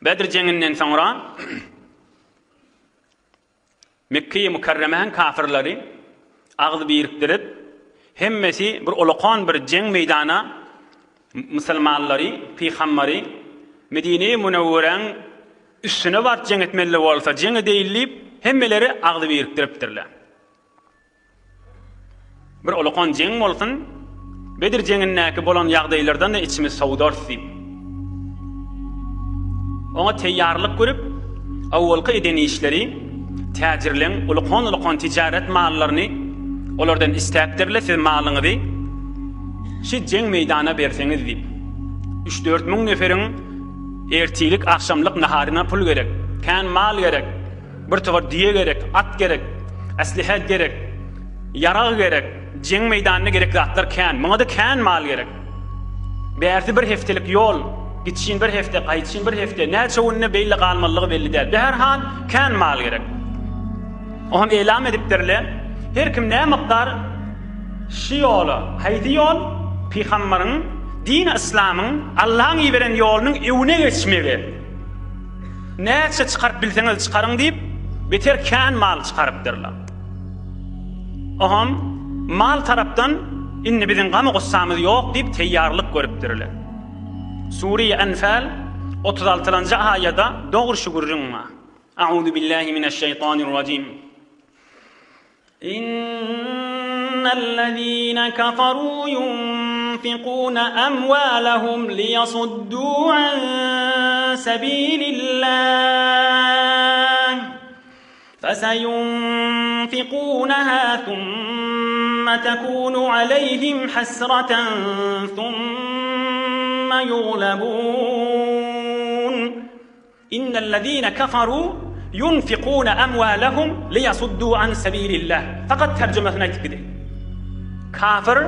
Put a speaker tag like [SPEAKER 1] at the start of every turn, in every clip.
[SPEAKER 1] Bedr jeňinden soňra Mekge-i Mükerremäň kafirleri agyz birikdirip, hemmesi bir ulakan bir jeň meýdana musulmanlary, pygambary Medine-i Münewweräň üstüne baryp jeň etmeli bolsa, jeň edeýin diýip, hemmeleri agzy birikdiripdirler. Bir ulakan jeň bolsun, Bedir jeňindäki bolan ýagdaýlardan-da içimiz sowdarys diýip. Oňa teýýarlyk görüp, owalky eden işleri täjirleň ulakan-ulakan tijaret mallaryny olardan isläpdirler, siz malyňyzy şu jeň meýdana berseňiz diýip. Üç-dört müň neferiň ertirlik, agşamlyk naharyna pul gerek, kän mal gerek. Bir towar düýe gerek, at gerek, eslihe gerek, ýarag gerek, jeň meýdanynda gerek zatlar kän. Muňa-da kän mal gerek. Bärsi bir hepdelik ýol, gitşin bir hepde, gaýtşyn bir hepde, näçe günde beýle galmalydygy belli däl. Bäherhal, kän mal gerek. Oňam elam edipdirler, her kim nä mukdar şu ýola, haýsy ýol? Pygambaryň, dini yslamyň, Allaň iberen ýolunyň öňüne geçmegi. Näçe çykaryp bilseňiz çykaryň diýip, beter kän mal çykarypdyrlar. Oňam mal tarapdan indi biziň gamy-gussamyz ýok diýip teýýarlyk görüpdirler. Sure-i Enfal 36-njy aýada dogry şu gürrüň bar. A'uzubillahi mineşşeýtanirrajim. Innellezine kaferu yunfikune emwalehum liyasuddu an sebilillah feseyunfikuneha thumme tekunu aleyhim hasreten thumme yuglebun. Innellezine kafaru yunfikune emwalehum liyasuddu an sebilillah. Fakat terjimesini aýtyp gideýin. Kafir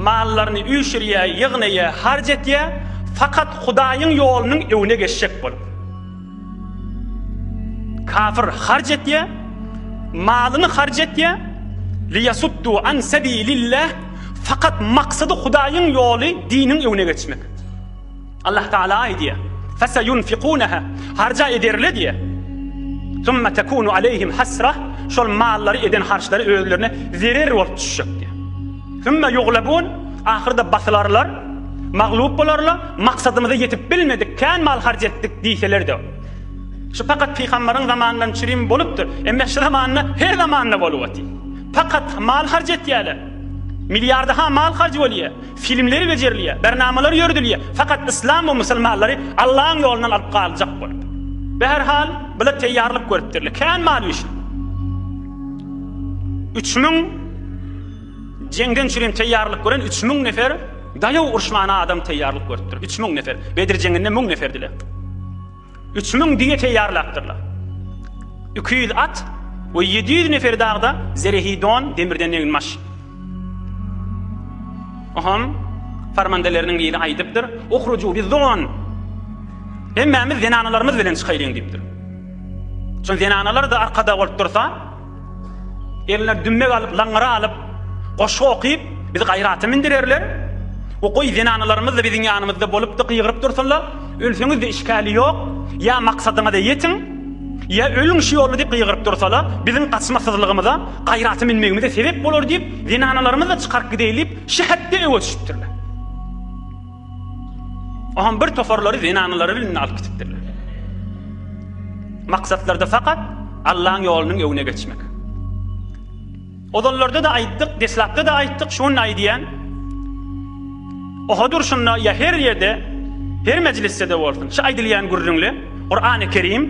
[SPEAKER 1] mallaryny üýşürýär, ýygnaýar, harç etýär, fakat Hudaýyň ýolunyň öňüne geçjek bolup. Kafir harç etýär, malyny harç etýär, liyasuddu an sebilillah, fakat maksady Hudaýyň ýoly, diniň öňüne geçmek. Allah Taala aýdýar, Feseyunfikuneha, harja ederler diýýär. Summa tekunu aleyhim hasra, şol mallary eden harçlary özlerine zerer bolup düşjek diýýär. Summa yuglabun, ahyrda basylarlar, maglup bolarlar, maksadymyza ýetip bilmedik, kän mal harç etdik diýseler-de. Şu pakat pygambaryň zamanyndan çürim bolupdyr. Emme şu zamanda her zamanda bolup otyr. Pakat mal harç etýärler. Milliarda-ha mal harç bolýar. Filmleri bejerilýär, bernamalar ýöredilýär, fakat yslam we musulmanlary Allahyň ýolundan alyp galjak bolup. Beherhal, bular teýýarlyk görüpdirler. Kän mal üýşüp. 3000 jeňden çürim teýýarlyk gören 3000 nefer daýaw urşmana adam teýýarlyk görüpdir. 3000 nefer. Bedir jeňinde 1000 neferdiler. 3000 düýe teýýarlapdyrlar. 200 at we 700 neferi dagda zerehi don, demirden eginbaş. Oham farmandeleriniň biri aýdypdyr, Uhruju bizzon! Hemmämiz zenanalarymyz bilen çykaýlyň diýipdir. Şol zenanalar-da arkada bolup dursa, eline dümmek alyp, laňňyra alyp, goşgy okyp, bizi gaýrata mindirerler. We goý zenanalarymyz-da biziň ýanymyzda bolup-da gygyryp dursunlar, ölseňiz-de işgäli ýok, ýa maksadyňyza ýetiň, ýa ölüň şu ýolda diýip gygyryp dursalar, biziň gaçmasyzlygymyza, gaýrata minmegimize sebep bolar diýip, zenanalarymyzy-da çykaryp gideýli diýip, şu hetde öe düşüpdirler. Oňam bir toparlary zenanalary bilen alyp gidipdirler. Maksatlarda fakat Allaň ýolunyň öňüne geçmek. Ozallarda-da aýtdyk, deslapda-da aýtdyk, şu gün aýdýan. Oha durşunda ýa her ýerde, her mejlisde-de bolsun, şu aýdylýan gürrüňle Kurany Kerim,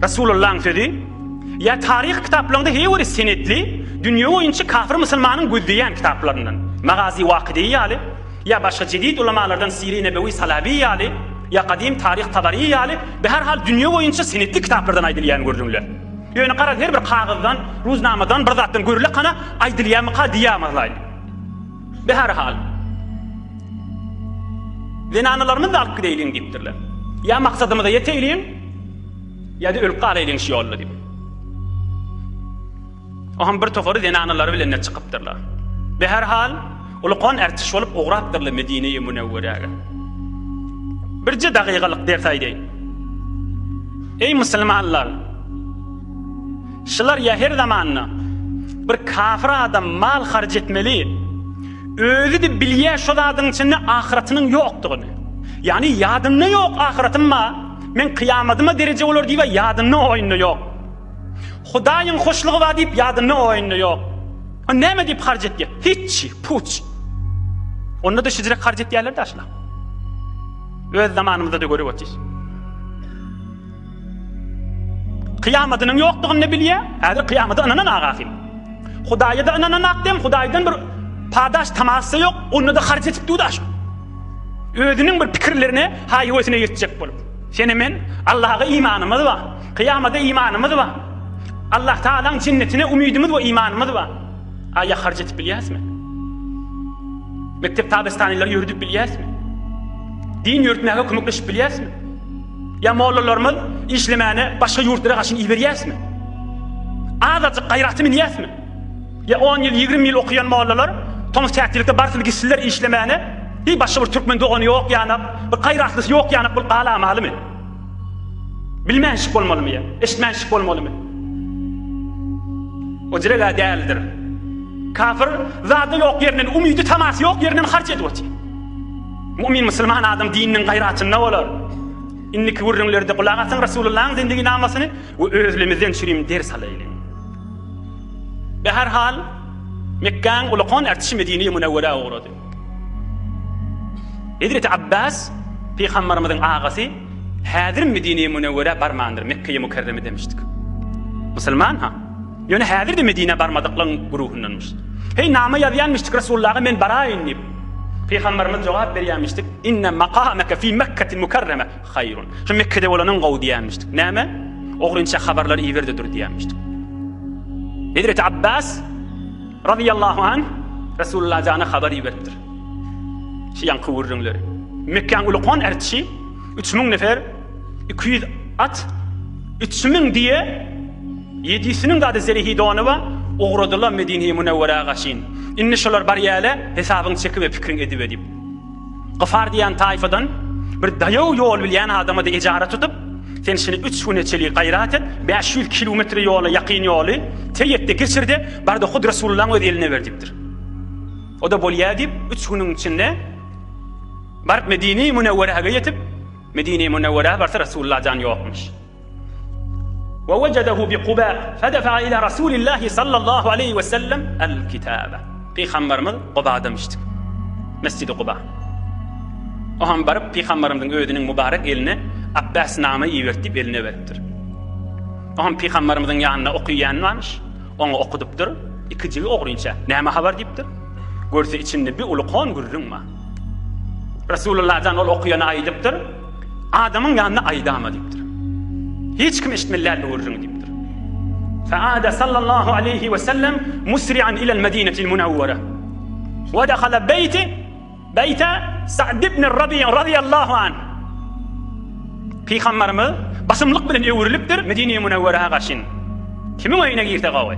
[SPEAKER 1] Resulullahyň sözi ýa taryh kitaplarynda heý bir senetli dünýe boýunça kafir musulmanyň gözleýän kitaplaryndan, Magazi Wakydy ýaly, ýa başga jedid ulamalardan Siri Nebewi Salabi ýaly, ýa gadym taryh Tabari ýaly, be-her hal dünýe boýunça senetli kitaplardan aýdylýan gürrüňler. Ýöne garaz her bir kagyzdan, ruznamadan bir zatdan görüle kana aýdylýamyka diýýämizlaý. Be-her hal. Zenanalarymyzy-da alyp gideýliň diýipdirler. Ýa maksadymyza ýeteýliň, ýa-da ölüp galaýlyň şu ýolda diýip. Oňam bir topary zenanalary bilen-de çykypdyrlar. Beherhal, ulukan ärtiş bolup ugrapdyrlar Medine-i Münewweräge. Birje dagygalyk ders aýdaýyn. Eý musulmanlar! Şular ýa her zamanda bir kafir adam mal harç etmeli, özi-de bilýär şo zadyň içinde ahyratynyň ýokdugyny. Ýagny ýadynda ýok ahyratym bar, men kyýamadyma dereje bolar diýip ýadynda oýunda ýok. Hudaýyň hoşlugy bar diýip ýadynda oýunda ýok. O näme diýip harç etýär? Hiç, puç. Onda-da şijirek harç etýärler daşla. Öz zamanymyzda-da görüp otyrys. Kyýamadynyň ýokdugyny bilýär. Häzir kyýamada ynanan agasym. Hudaýa-da ynanan akdem, Hudaýdan bir padaş tamasy ýok, onda-da harç etip dur daş. Özüniň bir pikirlerine, haý-höwesine ýetjek bolup. Seni men Allaha imanymyz bar. Kyýamada imanymyz bar. Allah Taalaň jennetine umydymyz we imanymyz bar. Aýa harç edip bilýäsmi? Mekdep tabestanylary ýöredip bilýäsmi? Din ýöretmäge kömekleşip bilýäsmi? Ýa mollalarymyz işlemäne başga ýurtlara gaçyn iberýäsmi? Azajyk gaýraty minýäsmi? Ýa on ýyl, 20 ýyl okaýan mollalar tomus tätillikde barsyn gitsinler işlemäne, hiý başga bir türkmen dogany ýok ýanak, bir gaýratlysy ýok ýanak bolup galamalymy? Bilmänşik bolmalymy ýa eşitmänşik bolmalymy? O jüreg-ä däldir. Kafir zady ýok ýerinden, umydy tamasy ýok ýerinden harç edip otyr. Mu'min musulman adam dininiň gaýratynda bolar. Indiki gürrüňlerde gulak asyň Resulullahyň zindiginamasyny we özlemizden çürim ders alaýlyň. Beherhal Mekgäň ulakan ertişi Medine-i Münewwerä ugrady. Hezreti Abbas pygambarymyzyň agasy häzir Medine-i Münewwerä barmandyr, Mekge-i Mükerreme demişdik. Musulman ha. Ýöne häzir-de Medinä barmadyklaryň güruhyndanmyş. Heý, nama ýazýanmyşdyk Resulullaha men baraýyn diýip. Pygambarymyz jogap berýänmişdik, Inne makameke fi Mekketil Mükerreme haýrun. Şu Mekgede bolanyň gowy diýýänmişdik. Näme? Ogrynça habarlar iber-de dur diýýänmişdik. Hezreti Abbas razyýallahu anh Resulullah jana habar iberipdir. Şu ýaňky gürrüňleri. Mekgäň ulukan ärtçi 3000 nefer 200 at 3000 diýe ýedisiniň zady zerihi dony bar, ugradylar Medine-i Münewwerä gaşyn. Indi şolar barýäle, hesabyň çekip we pikriň edibe diýip. Gyfar diýen taýfadan bir daýaw ýol bilýän adama-da ejara tutup, sen şuny üç güne çeli gaýrat et, 500 kilometre ýola ýakyn ýoly teý et-de geçir-de, bar-da hut Resulullahyň öz eline ber diýipdir. O-da bolýa diýip, üç günüň içinde baryp Medine-i Münewweräge ýetip, Medine-i Münewwerä barsa Resulullah jan ýokmuş. Ve wejedehu bi Kuba fedefa ila Rasulillahi sallallahu aleyhi ve sellem el kitabe. Pygamberimiz Gubada müşdik. Mescidi Guba. O hem baryp Pygamberimizin özüniň mübarek eline Abbas name iberdi diýip eline beripdir. O hem Pygamberimizin ýanynda okaýan barmyş. Oňa okudypdyr. Ikijigi ogrynça näme habar diýipdir. Görse içinde bir uly kon gürrüň bar. Resulullah jan ol okaýany aýdypdyr. Adamyň ýanynda aýdama diýipdir. Hiç kim eşitmeli däl bu gürrüňi diýipdir. Faada sallallahu aleyhi we sellem musri'an ilel medinetil munawwara. Wa dakhala beyti beýte Sa'd ibn Rabi' radiyallahu anh. Pygamberimiz basymlyk bilen öwrülipdir Medine-i Munawwara gaşyn. Kimiň öýüne girse gowy?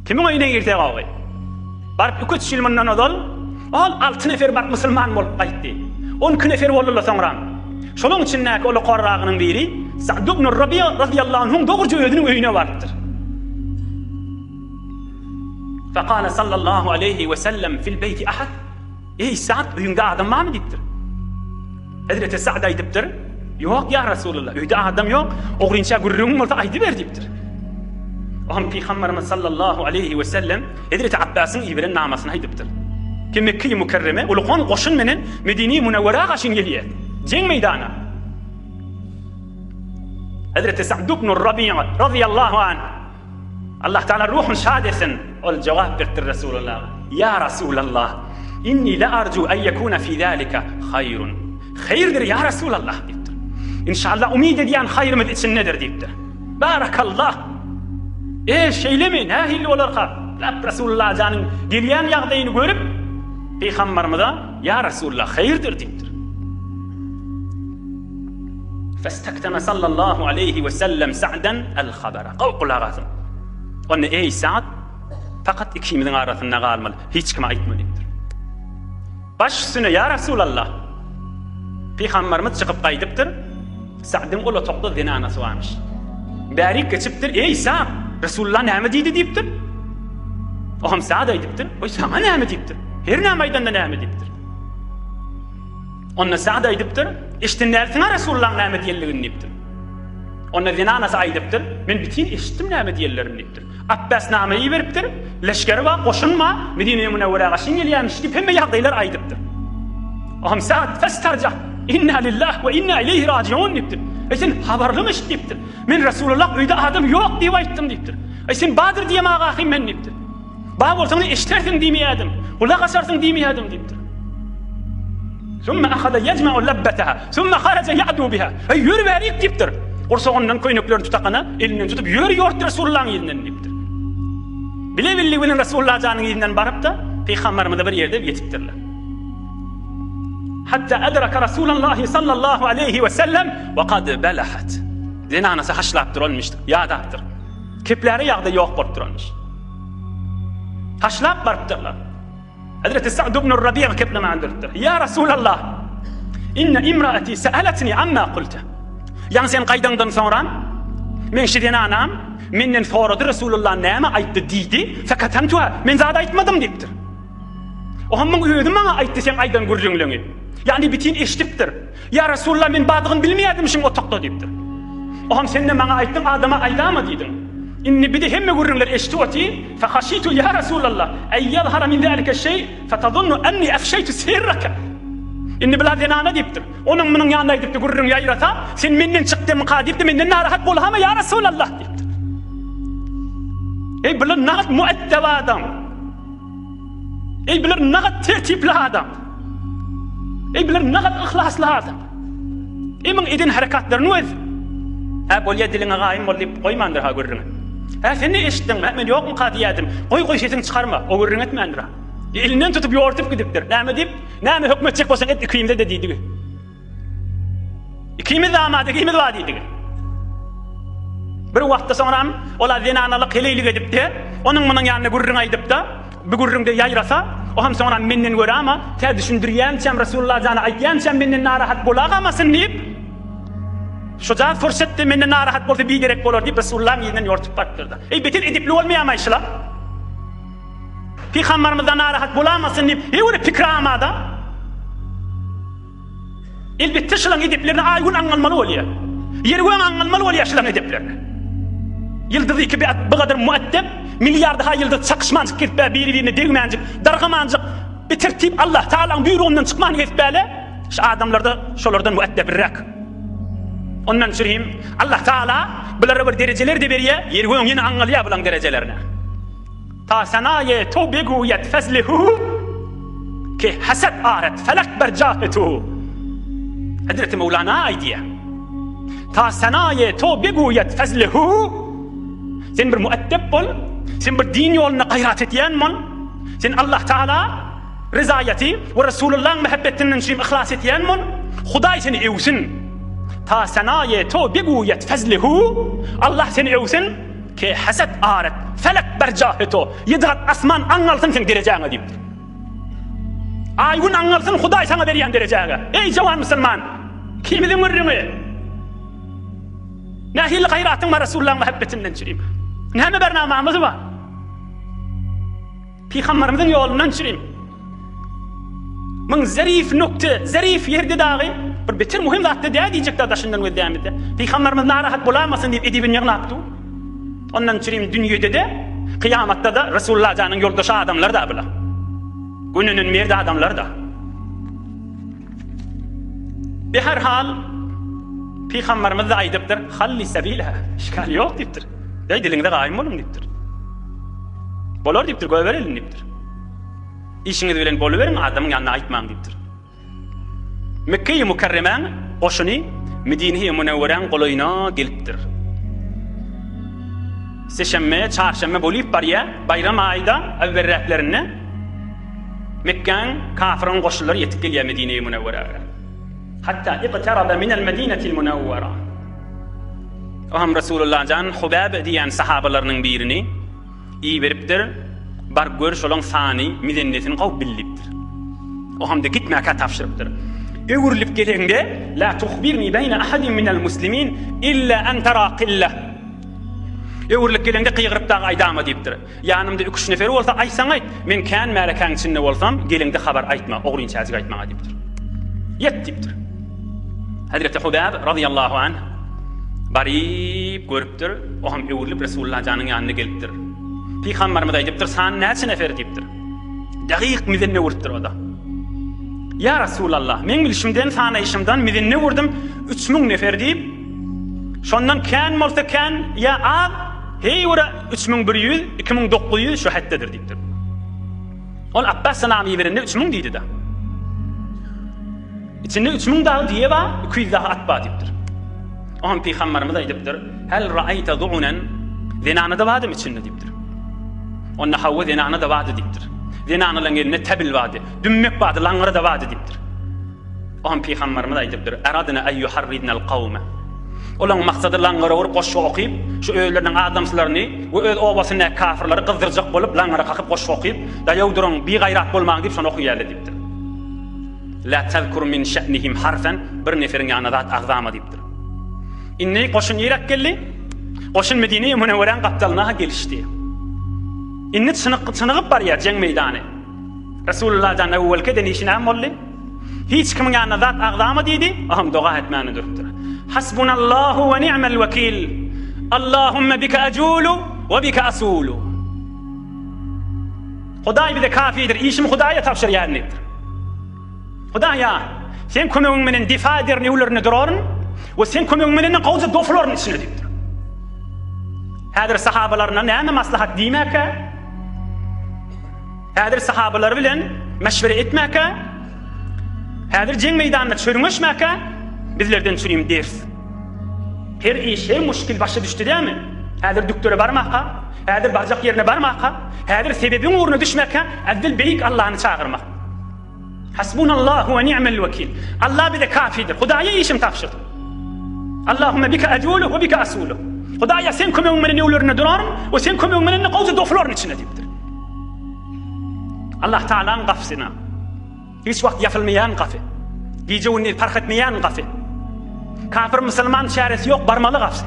[SPEAKER 1] Kimiň öýüne girse gowy? Baryp iki-üç ýyl mundan ozal ol alty nefer baryp musulman bolup gaýtdy. 12 nefer boldular soňra. Şolaryň içindäki ol okarragynyň biri Sa'd ibn Rabi'a razyýallahu anhuň dogruja özüniň öýüne barypdyr. Fekale sallallahu aleýhi we sellem fil beýti ahad. Eý Sa'd, öýüňde adam barmy diýipdir. Hezreti Sa'd aýdypdyr, Ýok, ýa Resulallah, öýde adam ýok, ogrynça gürrüňiň bolsa aýdyber diýipdir. Oňa Pygamberimiz sallallahu aleýhi we sellem Hezreti Abbasyň iberen namasyny aýdypdyr. Ki Mekge-i Mükerreme ulukan goşun menen Medine-i Münewwerä gaşyn gelýär. Jeň meýdana. Hezreti Sa'd ibn Rabi'a razyýallahu anh Allah Taala ruhuny şad etsin. Ol jogap beripdir Resulullaha, Ýa Resulallah, inni la arju en yekuna fi zalika haýrun. Haýyrdyr ýa Resulallah diýipdir. Inşallah umyt edýän haýrymyz içindedir diýipdir. Barakallah. E, şeýlemi? Nähili bolarka? Lap Resulullah janyň gelýän ýagdaýyny görüp, Pygamberimize, Ýa Resulallah, haýyrdyr diýipdir. Festekteme sallallahu aleýhi we sellem Sa'den el-habara. Gowy gulak asyň. Onda eý Sa'd, fakat ikimiziň arasynda galmaly, hiç kime aýtma diýipdir. Baş üstüne ýa Resulallah. Pygamberimiz çykyp gaýdypdyr. Sa'dyň ol otagda zenanasy barmyş. Bärik geçipdir, Eý, Sa'd, Resulullah näme diýdi diýipdir. O hem Sa'd aýdypdyr, Oý, saňa näme diýipdir? Her näme aýdanda näme diýipdir. Onda Sa'd aýdypdyr, Eşden dälsiň-a Resulullahyň näme diýenligini diýipdir. Onda zenanasy aýdypdyr, Men bitin eşitdim näme diýenlerini diýipdir. Apbas name iberipdir, leşgeri bar, goşun bar, Medine-i Münewwerä gaşyn gelýärmiş diýip hemme ýagdaýlary aýdypdyr. Ohm Sa'd festarja, Inna lillah we inna ileýhi rajiun diýipdir. Eý sen habarlymyş diýipdir. Men Resulullah öýde adam ýok diýip aýtdym diýipdir. Eý sen bardyr diýemag ahym men diýipdir. Bar bolsaň eşitersiň diýmeýärdim, gulak asarsyň diýmeýärdim diýipdir. Sümme ahada yecma'u labbataha, sümme haraja ya'du biha. Eý ýör bärik diýipdir. Gursagyndan köýneklerini tutakana elinden tutup ýör ýort Resulullahyň yzyndan diýipdir. Bile bildi bilen Resulullah janyň yzyndan baryp-da Pygamberimize bir ýerde ýetipdirler. Hatta adraka Rasulullahi sallallahu aleyhi we sellem we kad belahat. Zenanasy haşlap duranmyş, ýadapdyr. Kepläre ýagdaý ýok bolup duranmyş. Haşlap barypdyrlar. Hazreti Sa'd ibn Rabi' keplemän durupdyr. Ýa Rasulallah! Inne imraati sa'alatni amma kulta. Ýaňy sen gaýdaňdan soňra men şu zenanam menden sorady Resulullah näme aýtdy diýdi. Fekatamtuha men zat aýtmadym diýipdir. Ohamyň özi maňa aýtdy sen aýdan gürrüňleňi. Ýagny bitin eşidipdir. Ýa Resulallah men bardygyny bilmeýärdim şuň otagda diýipdir. Oham sende maňa aýtdyň adama aýdama diýdiň. Indi bide hemme gürrüňleri eşidip otyr, Fehaşitu ýa Resulallah en ýazhara min zalike şeý fetazunnu enni efşeýtu sirreke. Indi bula zenana diýipdir. Onuň munuň ýanyna gidipdi gürrüň ýaýrasa, sen menden çykdymyka diýipdi, menden narahat bolhama ýa Resulallah diýipdir. Eý bular nagt mueddeb adam. Eý bular nagt tertipli adam. Eý bular nagt yhlasly adam. Eý muň eden harekatlaryny göz. Hä bolýa diliňe gaýym bol diýip goýmandyr ha gürrüňi. Hä sen ne eşitdiň? Hä men ýokmyka diýýädim. Goý goý sesiňi çykarma. O gürrüň etmändir ha. Elinden tutup ýortup gidipdir. Näme diýip? Näme höküm etjek bolsaň et ikimize-de diýdigi. Ikimiz damat, ikimiz bar diýdigi. Bir wagtda soňram ola zenanalyk heleýlik edipdi. Onuň munuň ýanynda gürrüň aýdypda, bu gürrüňde ýaýrasa, o hem soňram menden göre ama, tä düşündirýänçäm Resulullah jana aýtýançam menden narahat bolagamasyn diýip, şojagaz fursatda menden narahat bolsa biderek bolar diýip Resulullahyň yzyndan ýortup barypdyr-da. Eý beter edepli bolmaýarmy şular? Pygambarymyzdan narahat bolamasyn diýip, heý bir pikir amada. Elbetde şulaň edeplerini aý-gün aňňalmaly bolýar. Ýer-göň aňňalmaly bolýar şulaň edeplerini. Ýyldyz iki bi gadar muaddep, milliardy-ha ýyldyz çakyşmanjyk gezip-ä biri-birine degmänjik, dargamanjyk, bi tertip Allah Tagalaň buýrugyndan çykman gezip-äle, şu adamlarda şolardan muaddebirräk. Ondan çürim Allah Tagala bulara bir derejeler-de berýär, ýer-göň ýene aňňalýar bulaň derejelerine. Ta senaýe to beguýet fezli hu Ki haset aret felek ber jahe tu Hezreti Mewlana aýdýar. Ta senaýe to beguýet fezli hu Sen bir mueddep bol, sen bir din ýolunda gaýrat edýän bol. Sen Allah Taala rezaýaty we Resulullahyň mähebbetinden üçin yhlas edýän bol. Hudaý seni öwsün. Ta senaýe to beguýet fezli hu Allah seni öwsün. Ke haset aret, felek berjahe to, ýedi gat asman aňňalsyn seň derejäňe diýipdir. Aý-gün aňňalsyn Hudaý saňa berýän derejäňe. Eý jawan musulman! Kimiziň gürrüňi? Nähili gaýratyň bar Resulullahyň mähebbetinden çürim? Näme bernamamyz bar? Pygamberimiziň ýolundan çürim. Muň zerif nukte, zerif ýerde dagy bir beter muhim zatda däl diýjekler daşyndan gözlämizde. Pygamberimiz narahat bolamasyn diýip edebini ýygnap dur. Ondan çürim dünýede-de, kyýamatda-da Resulullah janyň ýoldaşy adamlar da bular. Gününden merd adamlar da. Be her hal Pygamberimiz de aýdypdyr, Halli sebileha, işgal ýok diýipdir. Eý diliňize gaýym boluň diýipdir. Bolar diýipdir, goýbereliň diýipdir. Işiňiz bilen boluberiň, adamyň ýanynda aýtmaň diýipdir. Mekgeýi Mükerremäň goşuny Medine-i Münewweräň golaýyna gelipdir. Seşenbe, çarşenbe bolyp barýar, baýram aýy-da äwwelräklerinde Mekgäň kafyryň goşunlary ýetip gelýär Medine-i Münewwerä. Hatta iqtaraba minel Medinetil Münewwera. O hem Resulullah jan Hubäb diýen sahabalarynyň birini iberipdir, Bar gör şolaň sany mizennesini gowy bil diýipdir. O hem-de gitmäkä tabşyrypdyr. Öwrülip geleňde, La tuhbirni beýne ahadin minel muslimin illa en tera qillah. Öwrülip geleňde gygyryp dagy aýdama diýipdir. Ýanymda iki-üç nefer bolsa aýtsaň aýt, men kän märekäň içinde bolsam, geleňde habar aýtma, ogryn çäjik aýt maňa diýipdir. Ýet diýipdir. Hezreti Hubäb razyýallahu anh baryp görüpdir, o hem öwrülip Resulullah janyň ýanyna gelipdir. Pygamberimiz aýdypdyr, Sany näçe nefer diýipdir. Dagyk mizenne urupdyr o-da. Ýa Resulallah, meň bilşimden, sanaýşymdan mizenne urdum 3000 nefer diýip, şondan kän bolsa kän ýa az, heý bir 3100, 2900 şu hetdedir diýipdir. Ol Abbas salam iberende 3000 diýdi-de. Içinde 3000 dagy düýe bar, 200 dagy at bar diýipdir. Oňa pygamberimiz aýdypdyr, Hel ra'aýta zu'unan, zenana-da bardymy içinde diýipdir. Onda hawa zenana-da bardy diýipdir. Zenanalaryň elinde tebil bardy, dümmek bardy, laňňyra-da bardy diýipdir. Oňa pygamberimiz aýdypdyr, Eradna ay yuharridnal kawme. Olaryň maksady laňňyra urup goşgy okyp, şu özleriniň adamsylaryny we öz obasyndaky kafyrlary gyzdyrjak bolup laňňyra kakyp goşgy okyp, daýaw duruň, bigaýrat bolmaň diýip şony okaýarlar diýipdir. La tezkur min şe'nihim harfen, bir neferiň ýanyna zat agzama diýipdir. Indi goşun niräk geldi? Goşun Medine-i Münewweräň gapdalyna gelişdi. Indi çynyk, çynygyp barýar jeň meýdany. Resulullah jan öwwelki eden işi näme boldy? Hiç kimiň ýanyna zat agzama diýdi, aham doga etmäne durupdyr. Hasbunallahu we ni'mel wekil. Allahumma bika ajulu we bika asulu. Hudaý bize kafidir, işimi Hudaýa tabşyrýaryn diýipdir. Hudaýa, Seň kömegiň menen difa ederin öwlerinde duraryn we Seň kömegiň menen gowja dofularyn içinde diýipdir. Häzir sahabalaryna näme maslahat diýmäkä? Häzir sahabalary bilen meşwere etmäkä? Häzir jeň meýdanynda çörňeşmäkä? Bizlerden çürim ders. Her iş, her muşkil başa düşdi dämi? Häzir dükdere barmaka, häzir barjak ýerine barmaka, häzir sebebiň ugruna düşmäkä, äwwel beýik Allany çagyrmak. Hasbunallahu we ni'mel wekil. Allah bize kafidir. Hudaýa işimi tabşyrdym. Allahumma bika ajulu we bika asulu. Hudaýa sen kömegiň bilen öwlerinde duraryn we sen kömegiň bilen gowja dofularyň içinde diýipdir. Allah Taalanyň gapysyna Hiç wagt ýapylmaýan gapy. Gije-gündiz parh etmeýän gapy. Kafir musulman çäresi ýok barmaly gapysy.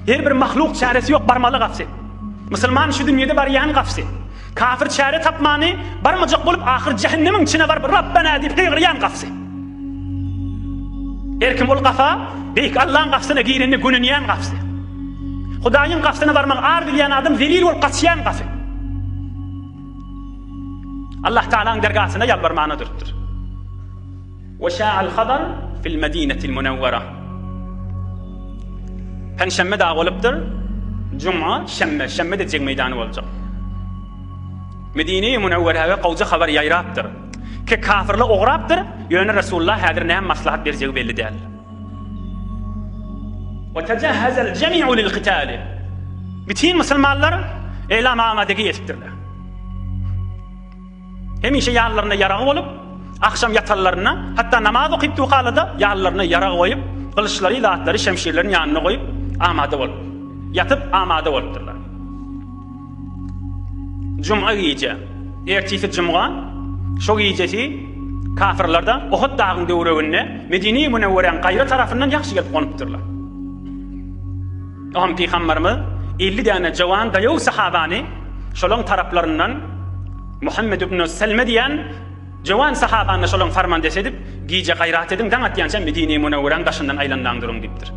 [SPEAKER 1] Her bir mahluk çäresi ýok barmaly gapysy. Musulman şu dünýede barýan gapysy. Kafir çäre tapmany barmajak bolup ahyr jähennemiň içine baryp Rabbena diýip gygyrýan gapysy. Her kim ol gapa Beýik Allaň gapysyna girende gönenýän gapysy. Hudaýyň gapysyna barmagy ar bilýän adam zelil bolup gaçýan gapy. Allah Tagalaň dergasyna ýalbarmana durupdyr. We şa'al habar fil Medinetil Munawwara. Penşenbe dagy bolupdyr. Juma, şenbe, şenbe de jeň meýdany boljak. Medine-i Munawwaraga gowja habar ýaýrapdyr. Ki kafirler ograpdyr, ýöne Resulullah häzir näme maslahat berjegi belli däl. We tejahhazel jemi'u lil qitali. Bütin musulmanlar elam amadegi ýetipdirler. Hemişe ýanlarynda ýaragy bolup, agşam ýatanlarynda, hatda namaz okyp durkalada ýanlaryna ýarag goýup, gylyçlary, zatlary, şemşirlerini ýanyna goýup, amada bolup, ýatyp amada bolupdyrlar. Juma gije, ertisi jumga, şo gijesi kafirler-de Uhud dagyň döwreginde Medine-i Münewweräň gaýra tarapyndan ýagşy gelip gonupdyrlar. Oňam pygamberimiz 50 däne jowan daýaw sahabany şolaň taraplaryndan Muhammed ibn Selme diýen Jowan sahabany şolaň farmandesi edip, Gije gaýrat ediň, daň atýança Medine-i Munawweräň daşyndan aýlanmaň duruň diýipdir.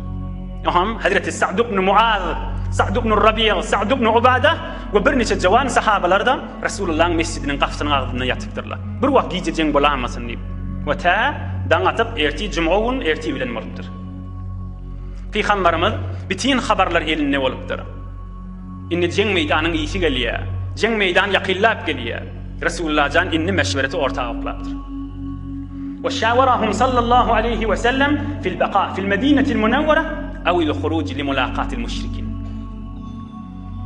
[SPEAKER 1] Oňam Hezreti Sa'd ibn Muaz, Sa'd ibn Rabiýa, Sa'd ibn Ubada we birniçe jowan sahabalar-da Resulullahyň mesjidiniň gapysynyň agzynda ýatypdyrlar. Bir wagt gije jeň bolamasyn diýip. We tä daň atyp, ertir jumga gün ertir bilen bolupdyr. Pygambarymyz bitin habarlar elinde bolupdyr. Indi jeň meýdanyň ysy gelýär. Jeň meýdan ýakynlap gelýär. Resulullah jan indi meşwereti orta oklapdyr. We şawarahum sallallahu aleýhi we sellem fil baka fil medinetil munawwara awil huruj li mulakatil müşrikin.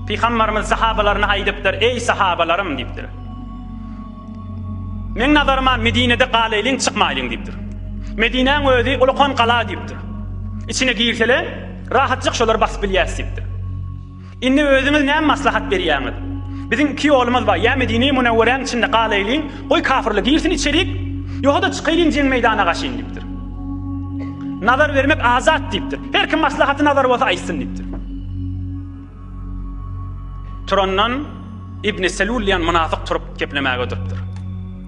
[SPEAKER 1] Pygamberimiz sahabalaryna aýdypdyr, Eý sahabalarym diýipdir. Meň nazaryma Medinede galaýlyň, çykmaýlyň diýipdir. Medinäň özi ulakan gala diýipdir. Içine girsele, rahatjyk şolary basyp bilýäs diýipdir. Indi özüňiz näme maslahat berýäňiz? Biziň iki ýolumyz bar, ýa Medine-i Münewweräň içinde galaýlyň, goý kafyrlar girsin içerik. Ýogsa-da çykaýlyň jeň meýdana gaşyn diýipdir. Nazar bermek azat diýipdir. Her kim maslahaty nazary bolsa aýtsyn diýipdir. Turandan Ibn Selul diýen mynafyk turup geplemäge durupdyr.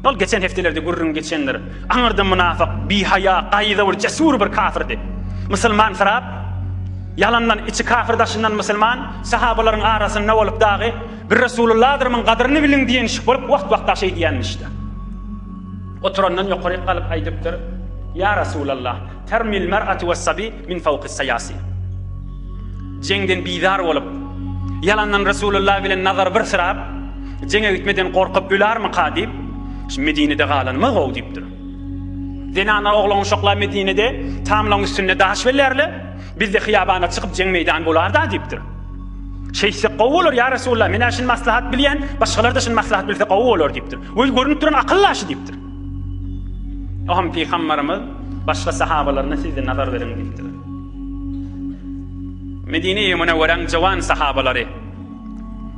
[SPEAKER 1] Ol geçen hepdelerde gürrüň geçendir. Aňyrda mynafyk, bihaýa, gaýza bir cesur bir kafirdi. Musulman syrap, ýalandan içi kafir daşyndan musulman, sahabalaryň arasynda bolup dagy bir Resulullahdyr muň gadyryny biliň diýenişik bolup wagt-wagt daşy diýenmişdi. Oturandan ýokaryk galyp aýdypdyr, Ýa Resulallah, termil mer'atu wes-sabi min fawqis saýasi. Jeňden bizar bolup, ýalandan Resulullah bilen nazar bir syrap, jeňe gitmeden gorkup ölarmyka diýip, şu Medinede galanymyz gowy diýipdir. Zenanlar oglan-uşaklar Medinede tamlaň üstünde daş bellärler, biz-de hyýabana çykyp jeň meýdany bolar-da diýipdir. Şeýtsek gowy bolar, ýa Resulallah, men-ä şuny maslahat bilýän, başgalar-da şuny maslahat bilse gowy bolar diýipdir. Göz görnüp duran akyl daşy diýipdir. Oňa pygambarymyz başga sahabalaryna siz-de nazar beriň diýipdir. Medine-i Münewweräň jowan sahabalary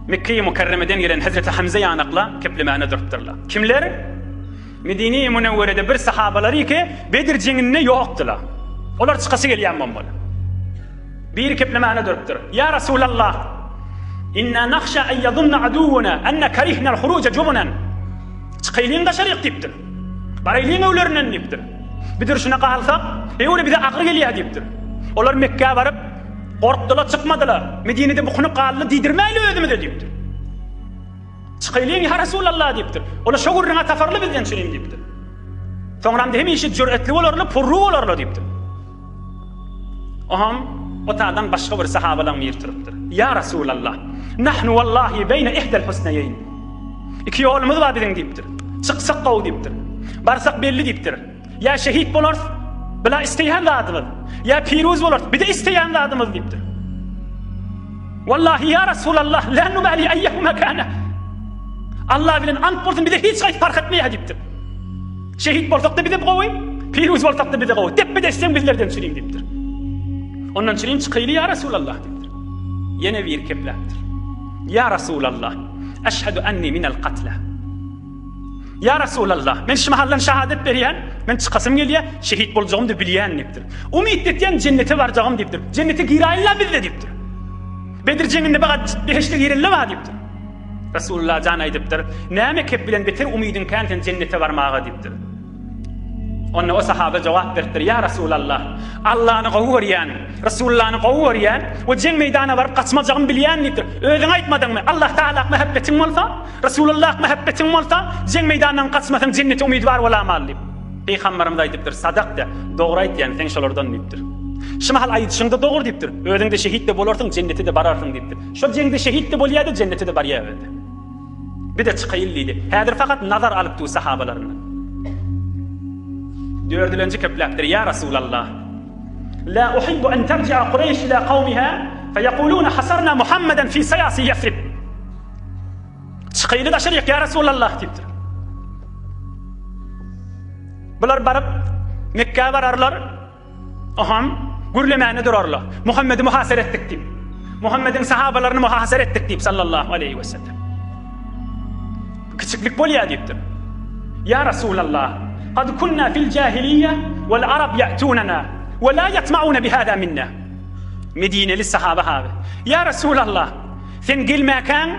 [SPEAKER 1] Mekge-i Mükerremeden gelen Hezreti Hamza ýanakla keplemäne durupdyrlar. Kimler? Medine-i Münewwerede bir sahabalary ki, Bedir jeňinde ýokdular. Olar çykasy gelýän bolmaly. Biri keplemäne durupdyr. Ýa Rasulallah! Inna nahşa en ýazunna aduwwuna enne karihnal huruja jubunan. Çykaýlyň daşaryk diýipdir. Baraýlyň öwlerinden diýipdir. Bir durşuna galsak, öwle bize agyr gelýär diýipdir. Olar Mekgä baryp, gorkdular, çykmadylar. Medinede bukunyp galdy diýdirmäýli özümize diýipdir. Çykaýlyň ýa Rasulallah diýipdir. Olar şo gürrüňe taparly bizden çürim diýipdir. Soňram-da hemişe jüretli bolarlar, purru bolarlar diýipdir. Oham otadan başga bir sahabalaň biri turupdyr. Ýa Rasulallah, nahnu wallahi beýne ihdel husneýeýn. Iki ýolumyz bar biziň diýipdir. Çyksak gowy diýipdir. Barsak belli diýipdir. Ýa şehit bolarys, bila isleýän zadymyz. Ýa piruz bolarys, bir-de isleýän zadymyz diýipdir. Wallahi ýa Rasulallah, la nubali eýýehuma kana. Allah bilen ant bolsun bize hiç haýsy parh etmeýär diýipdir. Şehit bolsak-da bize gowy, piruz bolsak-da bize gowy. Depbe deşseň bizlerden çürim diýipdir. Ondan çürim çykaýly ýa Rasulallah diýipdir. Ýene biri kepläpdir. Ýa Rasulallah, eşhedü enni minel katla. Ýa Rasulallah, men şu mahaldan şahadat berýän, men çykasym gelýär, şehit boljagym-da bilýän diýipdir. Umyt etýän jennete barjagym diýipdir. Jennete giräýinler bizde diýipdir. Bedir jeňinde baga behişde girenler bar diýipdir. Resulullah jan aýdypdyr, Näme kep bilen beter umydyň kän sen jennete barmaga diýipdir. Onda o sahaba jogap beripdir, Ýa Resulallah, Allany gowy görýän, Resulullany gowy görýän we jeň meýdana baryp gaçmajagymy bilýän diýipdir. Özüň aýtmadyňmy, Allah Taala mähebbetiň bolsa, Resulullah mähebbetiň bolsa, jeň meýdandan gaçmasaň jennete umyt bar bolamaly diýip. Pygamberimiz aýdypdyr, Sadakta, dogry aýtýan, sen şolardan diýipdir. Şu mahal aýdyşyň-da dogry diýipdir. Özüň-de şehit-de bolarsyň, jennete-de bararsyň diýipdir. Şol jeňde şehit-de bolýar-da, jennete-de barýar özi. Bir-de çykaýyl diýdi. Häzir fakat nazar alyp dur sahabalaryndan. Dördülenji kepläpdir, Ýa Rasulallah! La uhibbu en terji'a Kureýş ila kawmiha feýekuluna hasarna Muhammeden fi saýasi Ýesrib. Çykaýyly daşaryk ýa Rasulallah diýipdir. Bular baryp Mekgä bararlar. Oham gürlemäne durarlar. Muhammedi muhasara etdik diýip. Muhammediň sahabalaryny muhasara etdik diýip sallallahu aleýhi we sellem. Kiçiklik bolýar diýipdir. Ýa Rasulallah, kad kunna fil jahiliýe wal arab ýatunana we la ýatmauna bihada minna. Medineli sahaba haby. Ýa Rasulallah, sen gelmäkäň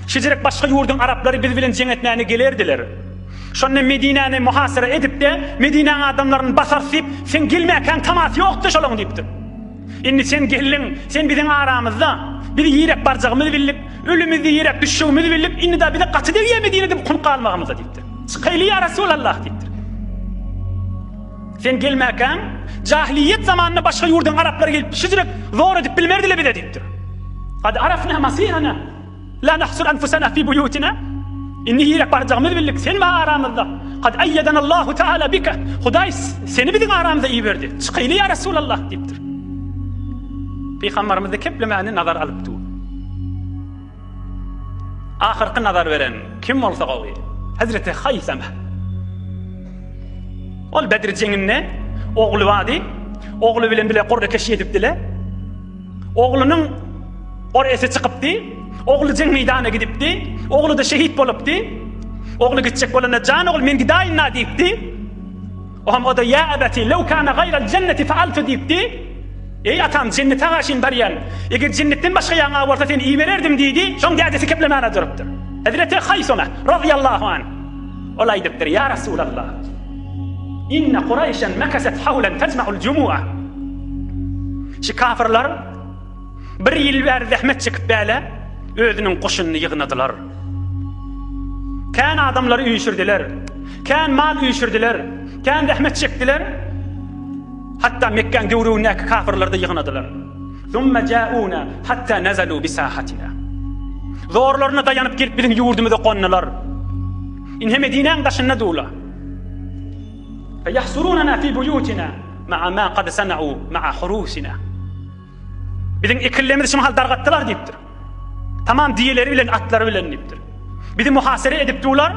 [SPEAKER 1] şejerek başga ýurduň araplary biz bilen jeň etmäne gelerdiler. Şonda Medinäni muhasara edip-de, Medinäň adamlaryny basarys diýip, sen gelmäkäň tamasy ýokdy şolaň diýipdir. Indi sen geldiň, sen biziň aramyzda, biz ýerek barjagymyzy bildik, ölümizde ýerek düşjegimizi bildik, indi da bize gaty degýär Medinede bukunyp galmagymyza diýipdir. Çykaýly ýa Resulallah diýipdir. Sen gelmäkäň, jahiliýet zamanynda başga ýurduň araplary gelip şujrek zor edip bilmerdiler bize diýipdir. Kad arafna masirana. La nahsur anfusana fi buýutina. Indi nirek barjagymyzy bildik, sen bar aramyzda. Kad aýýadanallahu taala bika. Hudaý seni biziň aramyza iberdi. Çykaýly ýa Resulallah diýipdir. Pygamberimiz-de keplemäni nazar alyp dur. Ahyrky nazar beren kim bolsa gowy? Hezreti Haýsama. Ol Bedr jeňinde ogly bardy. Ogly bilen bile gurra keşi edipdiler. Oglunyň Or esi çykypdy. Ogly jeň meýdana gidipdi. Ogly-da şehit bolupdy. Ogly gitjek bolanda, Jan ogul, men gidaýyn-da diýipdi. Oňam o-da Ýa ebeti, lew kana gaýral jenneti faaltu diýipdi. Eý atam, jennete garşyn barýan. Eger jennetden başga ýaňa bolsa seni ibererdim diýdi. Şoň dädesi keplemäne durupdyr. Hezreti Haýsama, razyýallahu anh, ol aýdypdyr, Ýa Resulallah! Inne Kuraýşen mekesat hawlan tejma'ul jumu'a. Şu kafyrlar bir ýyl bäri zähmet çekip bäle özüniň goşunyny ýygnadylar. Kän adamlary üýşürdiler. Kän mal üýşürdiler. Kän zähmet çekdiler. Hatda Mekgäň döwrügindäki kafyrlary-da ýygnadylar. Summa ja'una hatta nazalu bisahatina. Zorlaryna daýanyp gelip biziň ýurdumyza gondular. Ine Medinäň daşynda durlar. Feyahsurunana fi buyutina ma'a ma qad sana'u ma'a hurusina. Biziň ekinlerimizi şu mahal dargatdylar diýipdir. Tamam diýeleri bilen, atlary bilen diýipdir. Bizi muhasere edip durlar.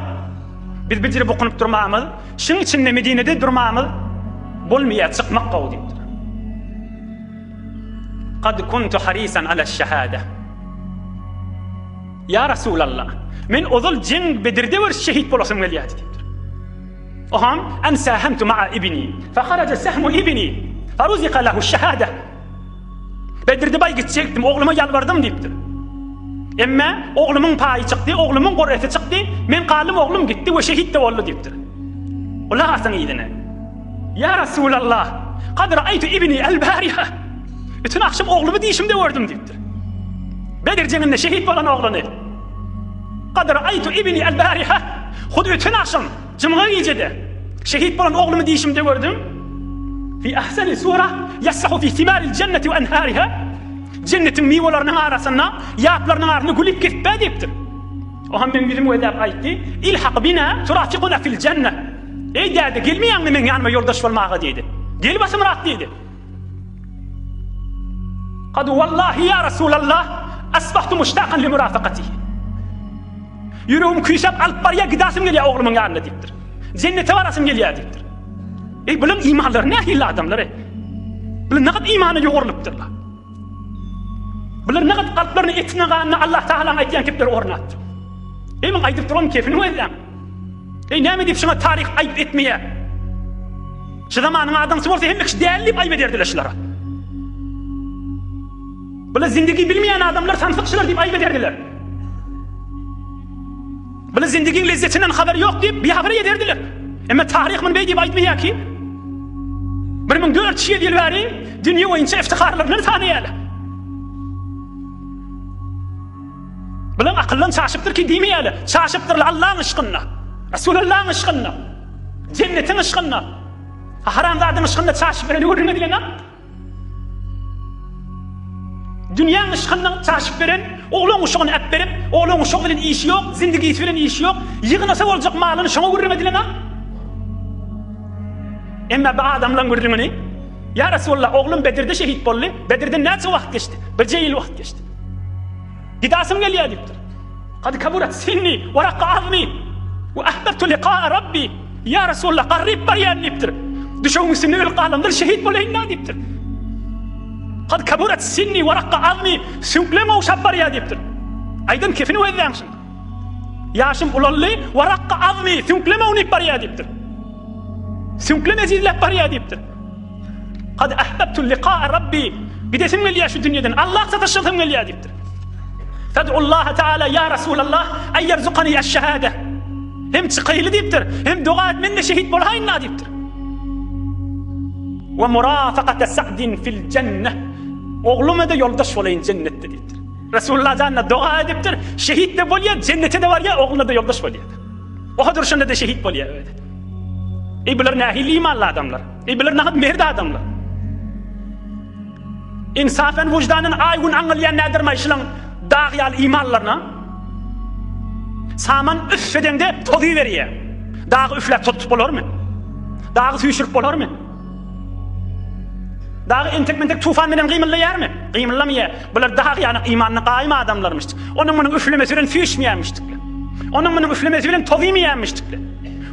[SPEAKER 1] Biz bir ýere bukunyp durmamyz, şuň içinde Medinede durmamyz bolmaýar, çykmak gowy diýipdir. Kad kuntu harisan ala şehade. Ya Resulallah, men ozal jeň Bedirde bir şehit bolasym gelýärdi diýipdir. Oham en sahemtu ma'a ibni, fa haraja sahmu ibni, fa ruzika lahu şehade. Bedirde baý gitjekdim, ogluma ýalbardym diýipdir. Emme oglumyň paýy çykdy, oglumyň gurresi çykdy, men galdym, oglum gitdi we şehit-de boldy diýipdir. Gulak asyň yzyna. Ýa Resulallah, kad ra'aýtu ibni el-bariha. Öten agşam oglumy diýşimde gördüm diýipdir. Bedir jeňinde şehit bolan ogluny. Kad ra'aýtu ibni el-bariha. Hut öten agşam Jumga gijede şehit bolan oglumy diýşimde gördüm. Fi ahsani sura yasrahu fi thimaril jenneti we enhariha. Jennetiň miwelarynyň arasynda, ýaplarynyň arasynda gülüp gezipä diýipdir. O hem meň ýüzümi gözläp aýtdy, Ilhak bina turafiquna fil jenne. Eý däde, gelmeýäňmi meň ýanyma ýoldaş bolmaga diýdi. Gel basymrak diýdi. Kad wallahi ya Rasulallah asbahtu muştakan li murafakatihi. Ýüregim küýsäp alyp barýar, gidasym gelýär oglumyň ýanyna diýipdir. Jennete barasym gelýär diýipdir. Eý, bulaň imanlary nähili adamlar eý? Bular nägat imana ýugrulypdyrlar. Bular nägat kalplaryny etine ganyna Allah Tagalaň aýdýan kepleri ornatdyr. Eý, muň aýdyp duran kepini gözläň. Eý, näme diýip şuňa taryh aýyp etmeýär? Şu zamanyň adamsy bolsa hemme kişi däli diýip aýyp ederdiler şulara. Bular zindigi bilmeýän adamlar samsyk şular diýip aýyp ederdiler. Bular zindigiň lezzetinden habary ýok diýip bihabar ederdiler. Emma taryh muny beý diýip aýtmaýar ki, 1400 ýyl bäri dünýe boýunça iftiharlaryndan sanaýarlar. Bular akyldan çaşypdyr ki diýmeýärler. Çaşypdyrlar Allaň yşkynda. Resulullahyň yşkynda. Jennetiň yşkynda. Haram zadyň yşkynda çaşyp bereni gürrüň edilen Dünýäň yşkynda çaşyp beren, oglan uşagyny äp berip, oglan uşagy bilen işi ýok, zindigisi bilen işi ýok, ýygnasa boljak malyny şoňa gürrüň edilen Emma bu adamlaryň gürrüňini Ýa Resulallah, oglum Bedirde şehit boldy. Bedirden näçe wagt geçdi? Birje ýyl wagt geçdi. Gidasym gelýär diýipdir. Kad kaburat sinni we rakka azmi we ahbabtu liqa'a rabbi. Ýa Resulallah, garryp barýan diýipdir. Düşegiň üstünde ölüp galandyr, şehit bolaýyn-da diýipdir. Kad kaburat sinni we rakka azmi, süňklerim gowşap barýar diýipdir. Aýdan kefini gözläň şuň. Ýaşym ulaldy, we rakka azmi, süňklem ownyp barýar diýipdir. Süňklem ejizläp barýar diýipdir. Kad ahbabtu liqa'a rabbi. Gidesim gelýär şu dünýeden. Allah sataşasym gelýär diýipdir. Fed'ullaha Teala ya Resulallah ay yerzukani eş-şehade. Hem çykaýly diýipdir, hem doga et men-de şehit bolaýyn-da diýipdir. We murafakate Sa'din fil jenne. Ogluma-da ýoldaş bolaýyn jennetde diýipdir. Resulullah janyna doga edipdir, şehit-de bolýar, jennete-de barýar, ogluna-da ýoldaş bolýar. Oha durşunda-da şehit bolýar özi. Eý bular nähili imanly adamlar? Eý bular nahat mert adamlar? Insafen wyždanen aý gün aňylýan nädermaý şulaň dag ýaly imanlaryna? Saman üf edeňde tozuberýär. Dagy üfläp tozup bolarmy? Dagy süýşürip bolarmy? Dagy entek-mentek tufan bilen gymyldaýarmy? Gymyldamaýar. Bular dag ýaly imanyna gaýym adamlarmyş. Onuň munuň üflemesi bilen süýşmeýärmişdikler. Onuň munuň üflemesi bilen tozumaýarmyşdikler.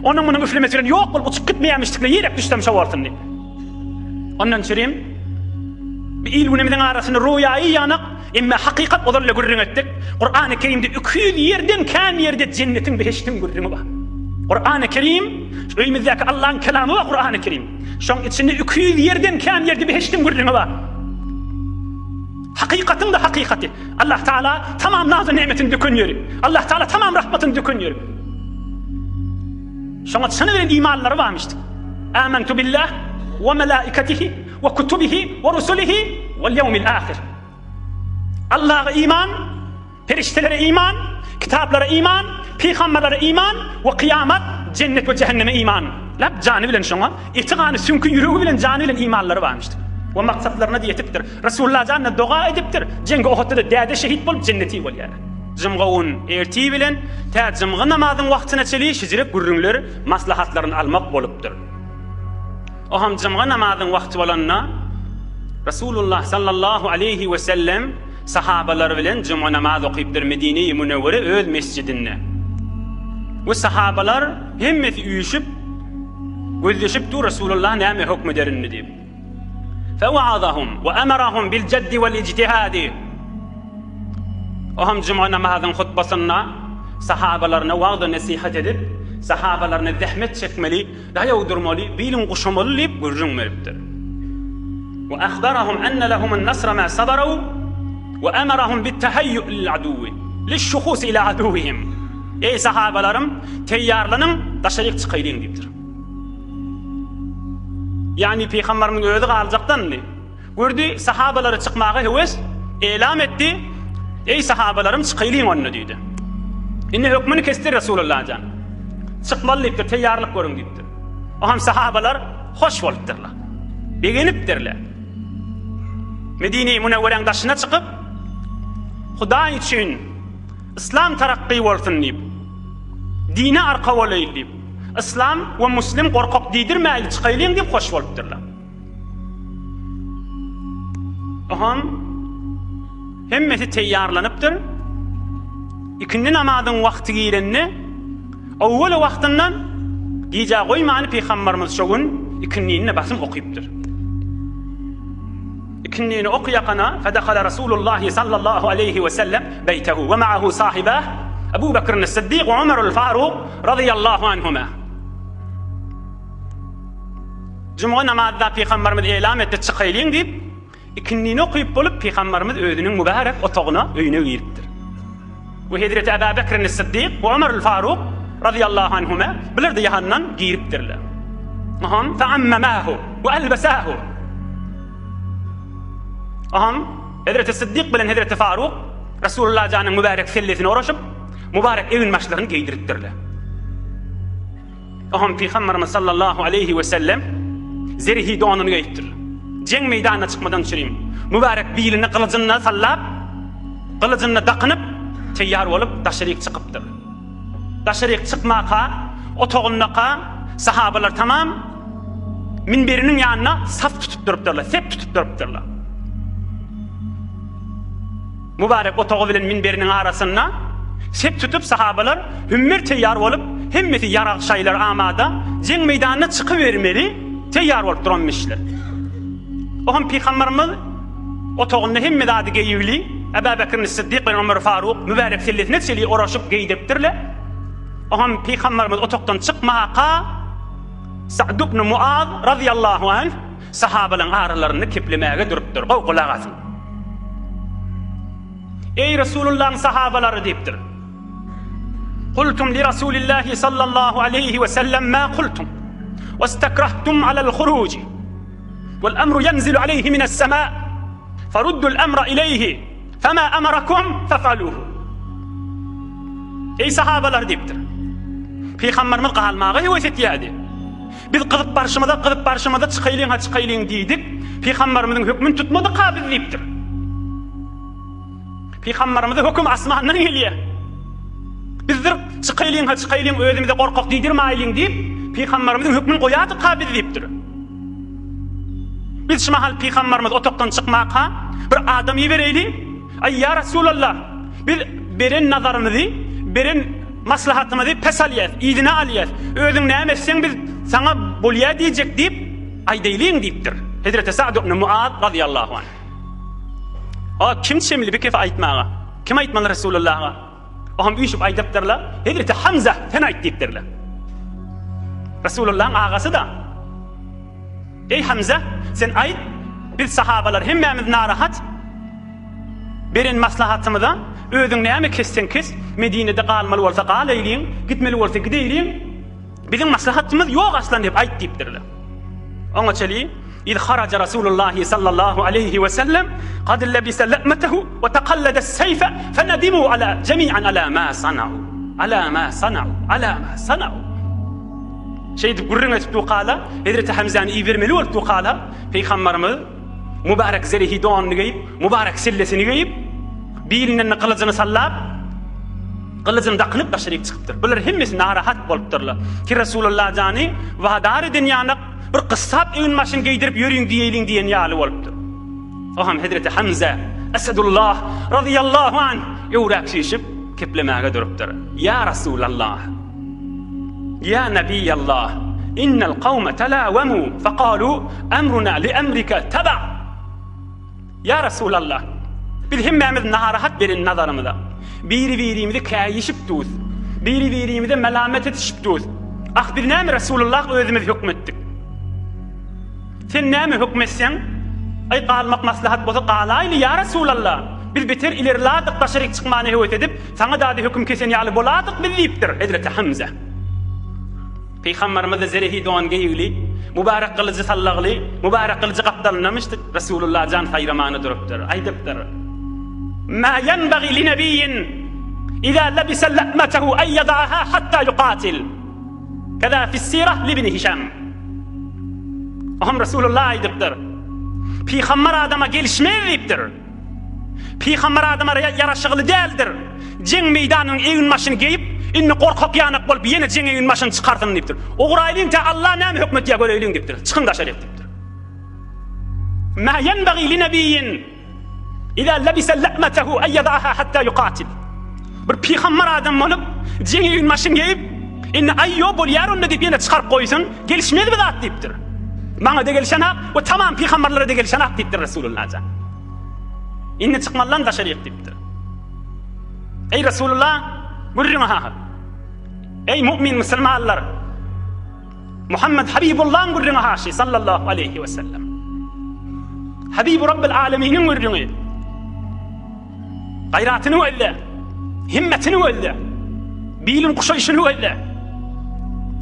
[SPEAKER 1] Onuň munuň üflemesi bilen ýok bolup uçup gitmeýärmişdikler. Ýerek düşsem şo bolsun diýip. Ondan çürim bir il-günümiziň arasynda roýaýy ýanak, emma hakykat ozal-da gürrüň etdik. Kurany Kerimde 200 ýerden kän ýerde jennetiň, behiştiň gürrüňi bar. Kur'an-ı Kerim, şu öýümizdäki Allahyň kelamy bar Kur'an-ı Kerim. Şoň içinde 200 ýerden kän ýerde behişdiň gürrüňi bar. Hakykatyň da hakykaty. Allah Taala tamam nazy nimetini döken ýeri. Allah Taala tamam rahmatyny döken ýeri. Şoňa çyny bilen imanlary barmyşdy. Amantu billah we melaikatihi we kutubihi we rusulihi wal ýewmil ahir. Allaha iman, perişdelere iman, kitaplara iman, pygamberlere iman we kyýamat, jennet we jähenneme iman. Lap jany bilen şoňa, eti gany, süňki ýüregi bilen jany bilen imanlary barmyşdy. We maksatlaryna ýetipdir. Resulullah janyna doga edipdir. Jeňgi Ohutda-da däde şehit bolup jenneti bolýar. Jymga un ertir bilen tä jymga namazyň wagtyna çenli şijirek gürrüňler maslahatlaryny almak bolupdyr. O hem jymga namazyň wagty bolanda Resulullah sallallahu aleýhi we sellem sahabalary bilen jumga namaz okypdyr Medine-i Münewwere öz mesjidinde. We sahabalar hemmesi üýşüp gözleşip dur Resulullah näme hökm eder indi diýip. Fewa'azahum we emerahum bil ceddi vel ijtihadi. O hem juma namazyň hutbasynda sahabalaryna wagz nesihat edip, sahabalaryna zähmet çekmeli, daýaw durmaly, biliň guşamaly diýip gürrüň beripdir. We ahbarahum enne lehumun nasra ma sabaru we emerahum bit tahayyu lil aduwi liş-şuhus ila aduwihim. Eý sahabalarym, teýýarlanyň, daşaryk çykaýlyň diýipdir. Ýagny pygamberimiň özi galjakdandy. Gördi, sahabalary çykmaga höwes elam etdi, Eý sahabalarym, çykaýlyň onda diýdi. Indi hökmüni kesdi Resulullah jan. Çykmaly diýipdir, teýýarlyk görüň diýipdir. O hem sahabalar hoş bolupdyrlar. Begenipdirler. Medine-i Münewweräň daşyna çykyp, Hudaý üçin Yslam tarakgy bolsun diýip, dine arka bolaýyl diýip, Yslam we muslim gorkak diýdirmäýli çykaýlyň diýip hoş bolupdyrlar. Oham hemmesi teýýarlanypdyr. Ikindi namazyň wagty girende, owwal wagtyndan gijä goýmany pygambarymyz şo gün ikindini basym okypdyr. Ikindini okyakana fedekale Rasulullah sallallahu aleýhi we sellem beýtehu we ma'ahu sahibah Ebu Bekr Siddik we Ömer Faruk radiyallahu anhuma. Jumga namazda Pygamberimiz elam etdi, çykaýlyň diýip, ikindini okyp bolup Pygamberimiz özüniň mübärek otagyna, öýüne giripdir. We Hezreti Eba Bekrin Siddik we Ömer Faruk radiyallahu anhuma bular da ýanyndan giripdirler. Aham fa'ammamahu we albasahu. Aham Hezreti Siddik bilen Hezreti Faruk Resulullah janyň mübärek sellesini oraşyp, mübarek eginbaşlaryny geýdiripdirler. Oňam Pygamberimiz sallallahu aleýhi we sellem zerhi donuny geýipdir. Jeň meýdanyna çykmadan çürim, mübärek bilini gylyjyna sallap, gylyjyny dakynyp, teýýar bolup daşaryk çykypdyr. Daşaryk çykmaka, otagyndaka sahabalar tamam minberiniň ýanynda saf tutup durupdyrlar, sep tutup durupdyrlar. Mübarek otagy bilen minberiniň arasynda sep tutup sahabalar hümmer teýýar bolup, hemmesi ýarag-şaýlar amada, jeň meýdanyna çykybermeli teýýar bolup duranmyşlar. O hem Pygamberimiz otagynda hemme zady geýigli, Eba Bekr Siddik bilen Ömer Faruk mübärek sellesine çenli oraşyp geýdiripdirler. O hem Pygamberimiz otagdan çykmaka Sa'd ibn Muaz razyýallahu anh Sahabalaryň aralarynda keplemäge durupdyr. Gowy gulak asyň. Eý Resulullahyň sahabalary diýipdir. Kultum li Rasulillahi sallallahu aleýhi we sellem ma kultum. Wastakrahtum alal huruj. Wal amru yanzilu aleýhi minas sema. Faruddul amra ileýhi. Fema amarakum fefaluhu. Eý sahabalar diýipdir. Pygamberimiz galmaga höwes etýärdi. Biz gyzyp barşymyza, gyzyp barşymyza çykaýlyň-ha çykaýlyň diýdik. Pygamberimiziň hökmüni tutmadyk-ha biz diýipdir. Pygamberimize höküm asmandan gelýär. Bizdir çykaýlyň-ha çykaýlyň özümize gorkak diýdirmäýliň diýip, pygamberimiziň hökmüni goýardyk-ha biz diýipdir. Biz şu mahal pygamberimiz otagdan çykmaka bir adam ibereýli. Aý, ýa Resulallah, biz beren nazarymyzy, beren maslahatymyzy pes alýas, yzyna alýas. Özüň näme etseň biz saňa bolýa diýjek diýip aýdaýlyň diýipdir. Hezreti Sa'd ibn Muaz razyýallahu anh. A kim çemli bir kefe aýtmaga? Kim aýtmaly Resulullaha? O hem üýşüp aýdypdyrlar. Hezreti Hamza sen aýt diýipdirler. Resulullahyň agasy-da. Eý Hamza, sen aýt, biz sahabalar hemmämiz narahat. Beren maslahatymyza özüň näme kesseň kes, Medinede galmaly bolsa galaýlyň, gitmeli bolsa gideýliň. Biziň maslahatymyz ýok aslan diýip aýt diýipdirler. Oňa çeli Iz haraja Rasulullahi sallallahu aleýhi we sellem kad lebise le'metehu we takallada seyfe fenedimu ala jemi'an ala ma sanau ala ma sanau ala ma sanau Şeýdip gürrüň edip dukala Hezreti Hamzany ibermeli bolup dukala Pygambarymyz mübarek zerehi donuny geýip, mübarek sellesini geýip, bilinden gylyjyny sallap, gylyjyny dakynyp daşaryk çykypdyr. Bular hemmesi narahat bolupdyrlar. Ki Resulullah jany wadar eden ýanak bir gyssap egin-başyny geýdirip ýörüň diýeýliň diýen ýaly bolupdyr. O hem Hezreti Hamza Esedullah razyýallahu anh öwräp süýşüp keplemäge durupdyr. Ýa Resulallah! Ýa Nebiýallah! Innel kawme telawemu fekalu emruna li emrike teba! Ýa Resulallah! Biz hemmämiz narahat beren nazarymyza. Biri-birimizi käýişip dus. Biri-birimize melamet etişip dus. Ah biz näme Resulullah özümiz hökmetdik. Sen näme hökmetseň, aý galmak maslahat bolsa galaýly ýa Resulallah! Biz beter ilerladyk daşaryk çykmana höwes edip, saňa dady höküm kesen ýaly boladyk biz diýipdir, Hezreti Hamza. Pygamberimiz-de zerehi don geýigli, mübarek gylyjy sallagly, mübarek gylyjy gapdalyndamyşdy, Resulullah jan saýramana durupdyr, aýdypdyr, Mä ýenbagi li nebiýin iza lebise le'metehu en ýeda'aha hatta ýukatil. Keza fis-sirah li ibn Hişam. Oňam Resulullah aýdypdyr. Pygamber adama gelişmez diýipdir. Pygamber adama ýaraşygly däldir. Jeň meýdanynyň egin-başyny geýip, indi gorkak ýanak bolup ýene jeň egin-başyny çykarsyn diýipdir. Ugraýlyň tä Allah näme hökm etýär göreýliň diýipdir. Çykyň daşaryk diýipdir. Mä ýenbagi li nebiýin iza lebise le'metehu en ýeda'aha hatta ýukatil. Bir pygamber adam bolup, jeň egin-başyny geýip, indi aý ýo bolýar onda diýip ýene çykaryp goýsun, gelişmez bir zat diýipdir. Maňa-da gelişenak we tamam pygamberlere-de gelişenak diýipdir Resulullah jan. Indi çykmalydan daşaryk diýipdir. Eý Resulullah, gürrüňi hakyk. Eý mu'min musulmanlar! Muhammed Habibullahyň gürrüňi haşy sallallahu aleýhi we sellem. Habibu Rabbil Aleminiň gürrüňi. Gaýratyny gözle, himmetini gözle, bilin guşaýşyny gözle.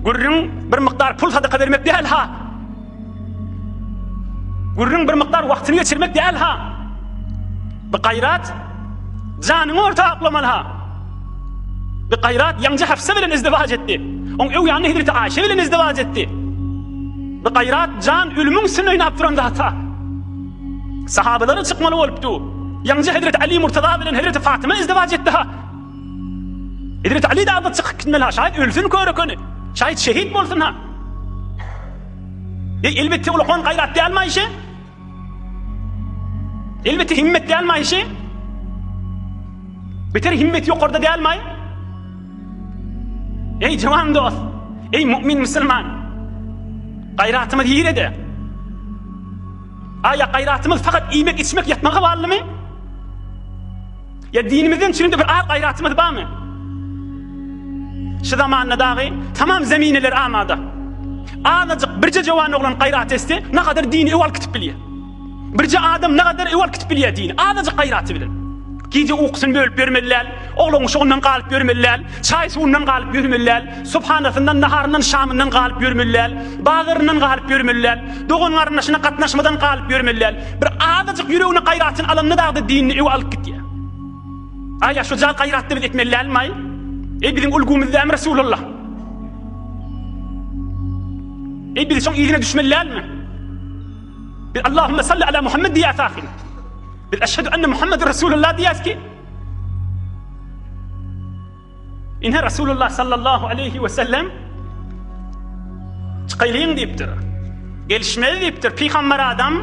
[SPEAKER 1] Gürrüň bir mukdar pul sadaka bermek däl ha. Gürrüň bir mukdar wagtyny geçirmek däl ha. Bu gaýrat janyňy orta aklamaly ha. Bu gaýrat ýaňja Hafsa bilen izdiwaç etdi. Oň öň ýanynda Hezreti Aýşe bilen izdiwaç etdi. Bu gaýrat jan ölümiň üstünde oýnap duran zat ha. Sahabalara çykmaly bolupdy. Ýaňja Hezreti Ali Murtaza bilen Hezreti Fatyma izdiwaç etdi ha. Hezreti Ali dagda çykyp gitmeli ha. Şaýat ölsün kör ekeni. Şaýat şehit bolsun ha. E, elbetde ulakan gaýrat dälmi Aýşe? Elbetde himmet dälmi Aýşe? Beter himmet ýokarda dälmi aý? Ey jawan dost, ey mu'min musulman. Gaýratymyz ýerede. Aýa gaýratymyz fakat iýmek, içmek, ýatmaga baglymy? Ýa dinimizden çünde bir az gaýratymyz barmy? Şu zamanda dagy tamam zemineler amada. Azajyk birje jowan oglan gaýrat etse, nakadar dini öw alyp gitip bilýär. Birje adam nakadar öw alyp gitip bilýär dini, azajyk gaýraty bilen. Gije ukusyny bölüp ýörmeli däl, oglan uşagyndan galyp ýörmeli däl, çaý suwundan galyp ýörmeli däl, subhanasyndan, naharyndan, şamyndan galyp ýörmeli däl, bazaryndan galyp ýörmeli däl, dogan-garyndaşyna gatnaşmadan galyp ýörmeli däl. Bir azajyk ýüregine gaýratyny alanda dagda dinini öe alyp gitýär. Aý, şu jan gaýratda biz etmeli dälmi-aý? Eý, biziň ulgumyz dälmi Resulullah? Eý, biz şoň yzyna düşmeli dälmi? Biz Allahümme salli ala Muhammed diýýäs ahyry. Biz eşhedü enne Muhammeden Resulullah diýýäs ki, Ine Resulullah sallallahu aleýhi we sellem çykaýlyň diýipdir. Gelişmeli diýipdir. Pygamber adam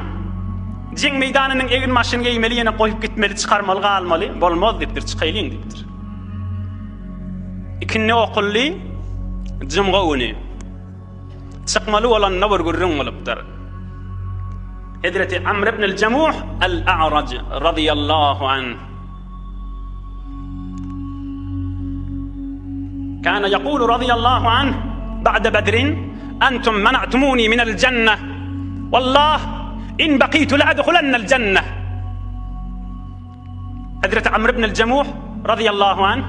[SPEAKER 1] jeň meýdanynyň egin başyny geýmeli, ýene goýup gitmeli, çykarmaly, galmaly. Bolmaz diýipdir, çykaýlyň diýipdir. Ikindi okuldy, jumga güni. Çykmaly bolanda bir gürrüň bolupdyr. Hezreti Amr ibn el-Jemuh el-A'raj radiyallahu anh Kana yaqulu radiyallahu anh ba'da Badrin. Entum mena'tumuni minel jenne. Wallah in bakitu la adhulannal jenne. Hezreti Amr ibn el-Jemuh razyýallahu anh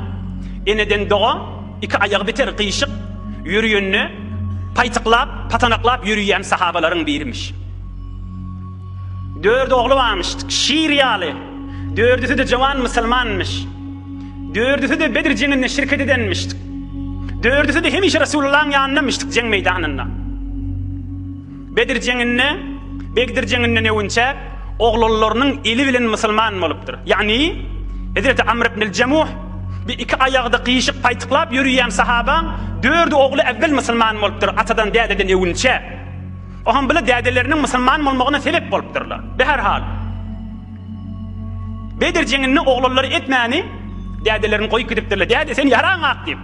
[SPEAKER 1] eneden doga iki aýagy biter gyşyk ýörüýende paýtyklap, patanaklap ýörüýän sahabalaryň birimiş. Dört ogly barmyş, şir ýaly. Dördüsi-de jowan musulmanmyş. Dördüsi-de Bedr jeňinde şirket edenmiş. Dördüsi-de hemişe Resulullahyň ýanyndamyşdyk jeň meýdanynda. Bedir jeňinde, Begdir jeňinden öwünçäk, oglanlarynyň eli bilen musulman bolupdyr. Ýagny, Hezreti Amr ibnül Jemuh, bir iki aýagda gyşyk paýtyklap ýörüýän sahabaň dördi ogly äwwel musulman bolupdyr, atadan dädeden öwünçä. Oham bile dädeleriniň musulman bolmagyna sebep bolupdyrlar. Beherhal, Bedir jeňinde oglanlary etmäni dädelerini goýup gidipdirler. Däde, sen ýaraň ak diýip.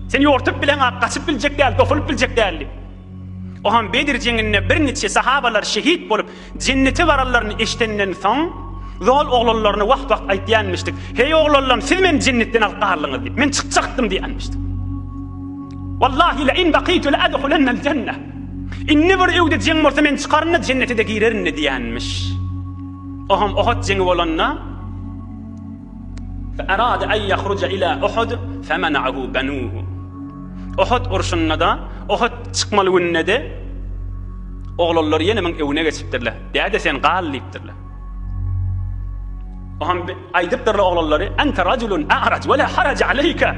[SPEAKER 1] Sen ýortup bileň ak, gaçyp biljek däl, dokulyp biljek däl diýip. Ohan Bedir jeňinde birniçe sahabalar şehit bolup, jennete baranlaryny eşidenden soň, zol oglanlaryna wagt-wagt aýtýanmyşdyk, Heý oglanlarym, siz meni jennetden alyp galdyňyz diýip, men çykjakdym diýenmişdik. Wallahi le in bakitu le adhulennel jenne. Indi bir öwde jeň bolsa men çykaryn-da jennete-de girerin-de diýenmiş. Oham Ohud jeňi bolanda, Fe arada en yahruja ila Uhud femena'ahu banuhu. Ohud urşunda-da, Ohud çykmaly gününde-de oglanlar ýene muň öwüne geçipdirler. Däde sen gal diýipdirler. Oham aýdypdyrlar oglanlary, Ente rajulun a'raj we la haraja aleyke.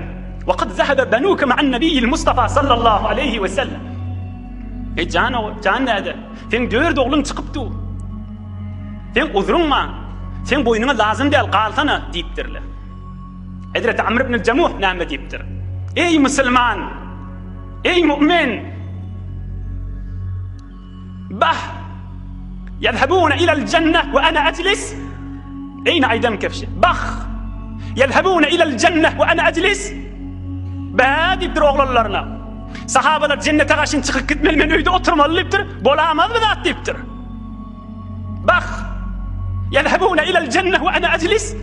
[SPEAKER 1] We kad zahaba banuka ma'an nabiyil Mustafa sallallahu aleyhi we sellem. Eý jan ogul, jan däde, seň dört ogluň çykyp dur. Seň uzruň bar. Seň boýnuňa lazym däl, galsana diýipdirler. Hezreti Amr ibn Jamuh näme diýipdir? Eý musulman! Eý mu'min! Bah! Ýezhabuna ilal jenne we ana ajlis? Eýni aýdan kefşi. Bah! Ýezhabuna ilal jenne we ana ajlis? Bä diýipdir oglanlaryna. Sahabalar jennete gaşyn çykyp gitmeli, men öýde oturmaly diýipdir. Bolamaz bu zat diýipdir. Bah! Ýezhebune ilel jenneh we ene ejlis.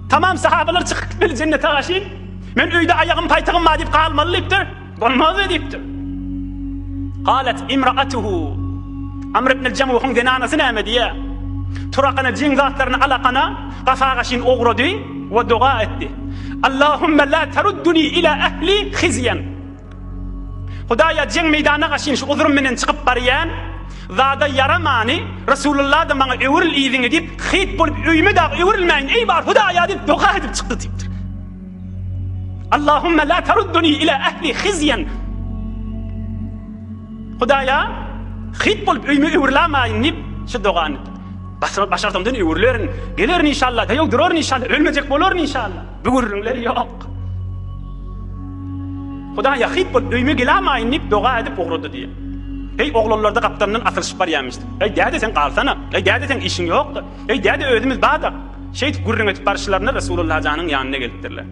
[SPEAKER 1] Tamam sahabalar çykyp gitmeli jennete gaşyn. Men öýde aýagym paýtagym bar diýip galmaly diýipdir. Bolmaz diýipdir. Galat imraatuhu. Amr ibn Jamuhyň zenanasy näme diýýär? Turakana jeň zatlaryny alakana gafa gaşyn ogrady we doga etdi. Allahumma la tarudduni ila ahli khizyan. Hudaýa jeň meýdanyna gaşyn şu uzrym menen çykyp barýan, zada ýaramany, Resulullah-da maňa öwrül yzyňa diýip, hyt bolup öýüme dagy öwrülmäýin, eý bar Hudaýa diýip doga edip çykdy diýipdir. Allahumma la tarudduni ila ahli hizyen. Hudaýa hyt bolup öýüme öwrülamaýyn diýip şu dogany. Başarsamdan öwrülerin, gelerin inşallah, daýaw duraryn inşallah, ölmejek bolaryn inşallah. Bu gürrüňler ýok. Hudaýa hyt bolup öýüme gelamaýyn diýip doga edip ugrady diýýär. Heý oglanlarda gapdalyndan asylyşyp barýarmyş. Heý däde sen galsana. Heý däde seň işiň ýokdy. Heý däde özümiz badak. Şeýdip gürrüň edip baryşlaryna Resulullah janyň ýanyna gelipdirler.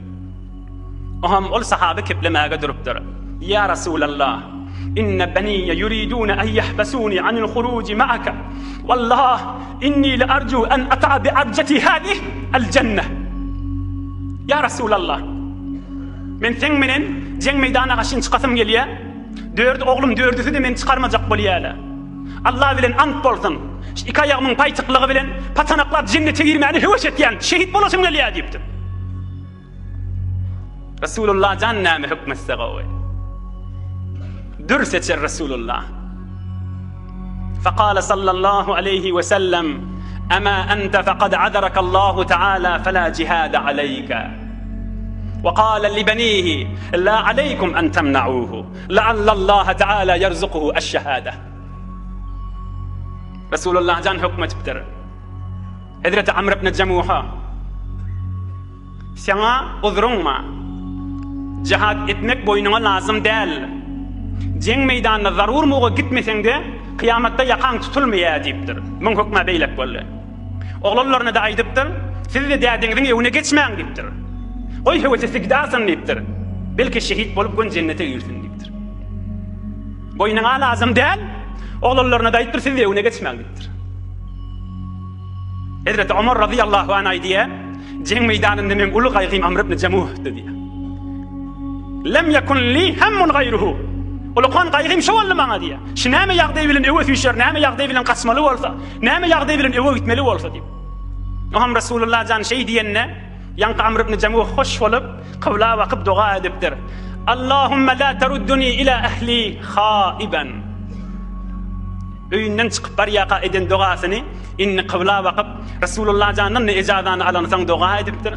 [SPEAKER 1] Oham ol sahaby keplemäge durupdyr. Ýa Resulallah, inne beniýe ýuridune en ýahbesuni anil huruji ma'aka. Wallah, inni le arju en ata'a bi arjati hadih el jenne. Ýa Resulallah, men seň menen jeň meýdana gaşyn çykasym gelýär. Dördi oglum dördüsi-de meni çykarmajak bolýarlar. Allah bilen ant bolsun, şu iki aýagymyň paýtyklygy bilen patanaklap jennete girmäni höwes etýän, şehit bolasym gelýär diýipdir. Resulullah jan näme hökmetse gowy. Dür seçer Resulullah. Fekale sallallahu aleyhi ve sellem Ema ente fekad azaraka Allahu Teala fela cihade aleyke. Ve kâle li benihi la aleykum en temna'uhu leallallaha Teala yerzukuhu eş-şehâde. Resulullah jan hökmetipdir. Hezreti Amr ibn Jemuha Saňa uzruň bar. Jihad etmek boýnuňa lazym däl. Jeň meýdanyna zarur muga gitmeseň-de, kyýamatda ýakaň tutulmaýar diýipdir. Muň hökmä beýlek boldy. Oglanlaryna-da aýdypdyr, Siz-de dädeňiziň öwüne geçmäň diýipdir. Goý höwes etse gidarsyn diýipdir. Belki şehit bolup göni jennete girsin diýipdir. Boýnuňa lazym däl. Oglanlaryna-da aýdypdyr, Siz-de öwüne geçmäň diýipdir. Hezreti Omar razyýallahu anh aýdýar, Jeň meýdanynda meň uly gaýgym Amr ibn Jemuhdy diýýär. Lem ýekun li hemmun gaýruhu. Ulakan gaýgym şo boldy maňa diýýär. Şu näme ýagdaý bilen öwe süýşer, näme ýagdaý bilen gaçmaly bolsa, näme ýagdaý bilen öwe gitmeli bolsa diýip. Oňam Resulullah jan şeý diýende, ýaňky Amr ibn Jemuh hoş bolup, kybla bakyp doga edipdir. Allahumma la terudduni ila ehli haiban. Öýünden çykyp barýarka eden dogasyny indi kybla bakyp, Resulullah jandan-da ejazany alansoň doga edipdir.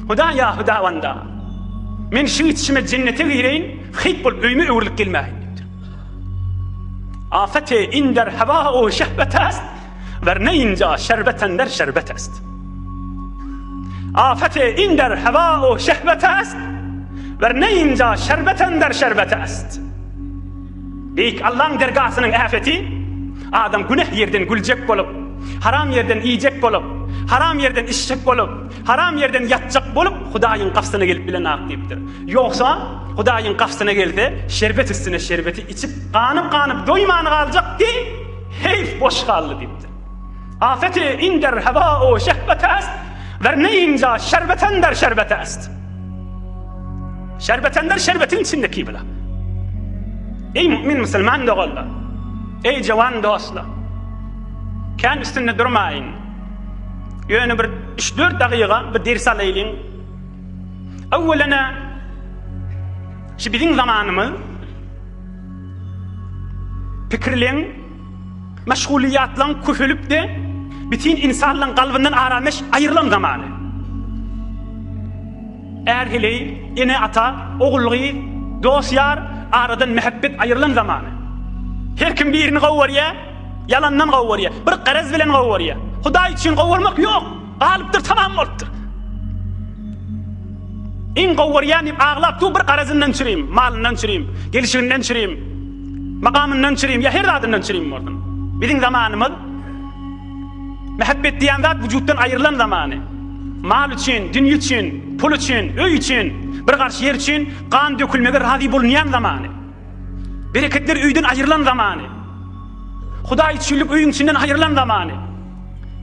[SPEAKER 1] Hudaýa, Hudawanda! Men şu gidişime jennete gireýin, hyýp bolup öýüme öwrülip gelmäýin diýipdir. Afete inder hewâ-u şehwet est, wer ne inja şerbeten der şerbet est. Afete inder hewâ-u şehwet est, wer ne inja şerbeten der şerbet est. Beýik Allaň dergasynyň äfeti, adam güneh ýerden güljek bolup, haram ýerden iýjek bolup, haram ýerden içjek bolup, haram ýerden ýatjak bolup Hudaýyň gapysyna gelip bilenak diýipdir. Ýogsa, Hudaýyň gapysyna gelse, şerbet üstüne şerbeti içip, ganyp-ganyp doýman galjakdy, heýf boş galdy diýipdir. Afeti inder hewâ-u şehwet est, wer ne inja şerbeten der şerbet est. Şerbetender şerbetiň içinde kibla. Eý mümin musulman doganlar! Eý jawan dostlar! Kän üstünde durmaýyn. Ýöne bir 3-4 dagyga bir ders alaýlyň. Öwwelene şu biziň zamanymyz pikirleň Meşgulyýatlaň köpelip-de, bütin ynsanlaň kalbyndan arameş aýrylan zamany. Är-heleý, ene-ata, ogul-gyz, dost-ýar aradan mähebbet aýrylan zamany. Her kim birini gowy görýär, ýalandan gowy görýär, bir garaz bilen gowy görýär. Hudaý üçin gowy görmek ýok, galypdyr, tamam bolupdyr. Iň gowy görýän diýip aglap dur, bir garazyndan çürim, malyndan çürim, gelşiginden çürim. Makamyndan çürim ýa her zadyndan çürim bolsun. Biziň zamanymyz mähebbet diýen zat wujutdan aýrylan zamany. Mal üçin, dünýe üçin, pul üçin, öý üçin, bir garş ýer üçin gan dökülmege razy bolunýan zamany. Bereketler öýden aýrylan zamany. Hudaý üçinlik öýüň içinden aýrylan zamany.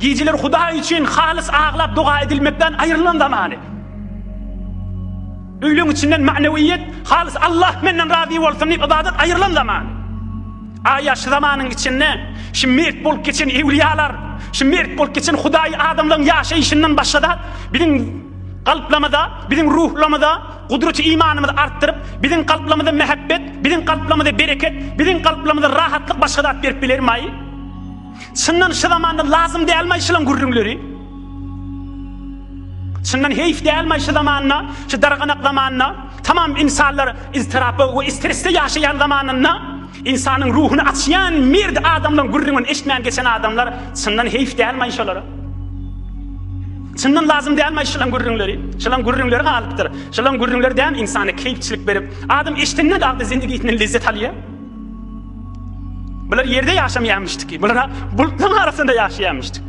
[SPEAKER 1] Gijeler Hudaý üçin halys aglap doga edilmekden aýrylan zamany. Öýleň içinden ma'newiýet, halys Allah menden razy bolsun diýip ybadat aýrylan zamany. Aýa şu zamanyň içinde şu mert bolup geçen ewliýalar, şu mert bolup geçen Hudaýy adamlaryň ýaşaýşyndan başga zat biziň kalplamyza, biziň ruhlamyza gudraty imanymyzy artdyryp, biziň kalplamyza mähebbet, biziň kalplamyza bereket, biziň kalplamyza rahatlyk başga zat berip bilermaý? Çyndan şu zamanda lazym dälmaý şulaň gürrüňleri? Çyndan heýf dälmi şu zamanda, şu darganak zamanda, tamam insanlar iztirapda we stresde ýaşaýan zamanynda insanyň ruhuny açýan merd adamlaryň gürrüňini eşitmän geçen adamlar çyndan heýf dälmi şolara? Çyndan lazym dälmi şolaň gürrüňleri? Şolaň gürrüňleri galypdyr. Şolaň gürrüňleri däl insana keýpçilik berip, adam eşidende dagda zindigisinden lezzet alýar. Bular ýerde ýaşamaýarmyşdyk. Bular bulutlaryň arasynda ýaşaýarmyşdyk.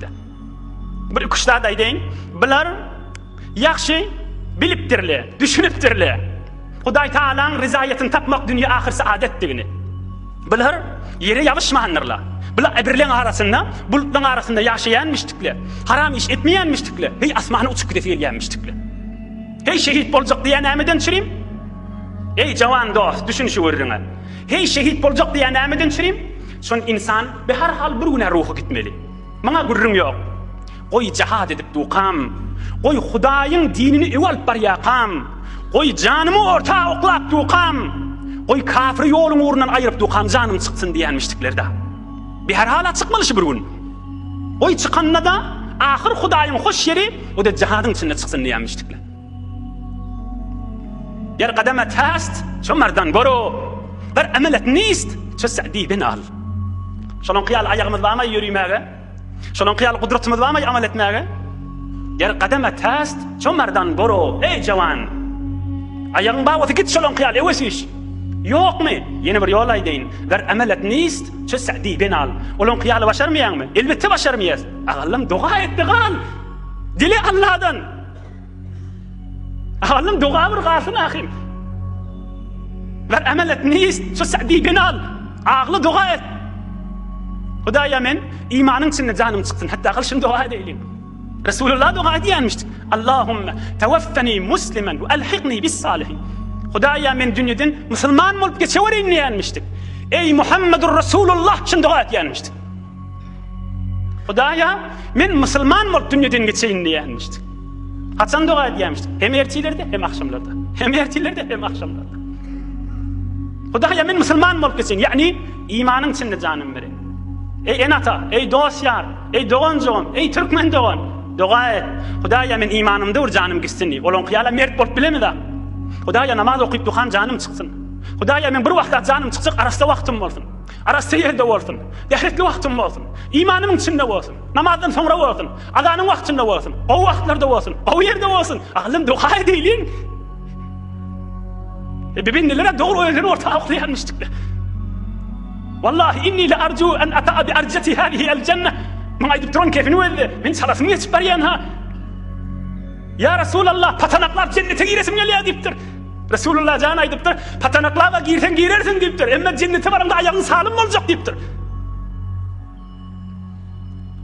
[SPEAKER 1] Bir iki-üç zat aýdaýyn. Bular ýagşy bilipdirler, düşünipdirler. Hudaý Tagalaň ryzaýatyny tapmak dünýe ahyr saadetdigini. Bular ýere ýabyşmandyrlar. Bular äbirleň arasynda, bulutlaryň arasynda ýaşaýanmyşdyklar. Haram iş etmeýänmişdikler. Heý asmana uçup gidesi gelýänmişdikler. Heý şehit boljak diýýän nämeden çürim? Eý jawan dost, düşün şu gürrüňe. Heý şehit boljak diýýän nämeden çürim? Şon ynsan be her hal bir günä ruhy gitmeli. Muňa gürrüň ýok. Goý jihad edip dukam, goý Hudaýyň dinini öe alyp barýakam, goý janymy orta oklap dukam, goý kafyry ýoluň ugrundan aýryp dukam janym çyksyn diýenmişdikler-dä. Bir her hala çykmaly şu bir gün. Goý çykanda-da ahyr Hudaýyň hoş ýeri o-da jihadyň içinde çyksyn diýenmişdikler. Ger gademet hast, ço merdan boro, ger emelet nist, ço sa'di binal. Şolaňky ýaly aýagymyz barmaý ýörimäge? Şolaňky ýaly gudratymyz barmaý amal etmäge? Ger gademet hast, ço merdan boro, eý jawan! Aýagyň bar bolsa git şolaňky ýaly öwes iş. Ýokmy? Ýene bir ýol aýdaýyn. Ger emelet nist, ço sa'di binal. Olaňky ýaly başarmaýaňmy? Elbetde başarmaýas. Agallam doga et-de gal. Dile Alladan. Alym doga bir galsyn ahym. Wer emelet nist, şu sa'di binal. Agly doga et. Hudaýa men imanyň içinde janym çyksyn. Hatda akyl şuny doga edeýliň. Resulullah doga edýänmişdik. Allahumma tawaffani muslimen we alhiqni bis salihin. Hudaýa men dünýeden musulman bolup geçewereýin diýenmişdik. Eý Muhammedur Rasulullah şuny doga etýänmişdik. Hudaýa men musulman bolup dünýeden geçeýin diýenmişdik. Haçan doga edýärmişdik? Hem ertirlerde, hem agşamlarda. Hem ertirlerde, hem agşamlarda. Hudaýa men musulman bolup geçeýin. Ýagny imanyň içinde janym bereýin. Eý ene-ata, eý dost-ýar, eý dogan-jogam, eý türkmen dogan, doga et. Hudaýa men imanymda bir janym gitsin diý. Olaňky ýaly mert bolup bilemizä. Hudaýa namaz okyp dukan janym çyksyn. Hudaýa men bir wagtda janym çykjak arassa wagtym bolsun. Arassa ýerde bolsun. Bähbitli wagtym bolsun. Imanymyň içinde bolsun. Namazdan soňra bolsun. Azanyň wagtynda bolsun. Gowy wagtlarda bolsun. Gowy ýerde bolsun. Aklym doga edeýliň. E, bendelere dogry özleri orta oklaýarmyşdyklar. Wallahi inni la arju an ata'a bi arjati hadihi el jenne. Muň aýdyp duran kefini özde. Men çalasym geçip barýan ha. Ya Resulallah patanaklap jennete giresim gelýär diýipdir. Resulullah jan aýdypdyr, patanaklaba girseň girersiň diýipdir. Emma jennete baraňda aýagyň salym boljak diýipdir.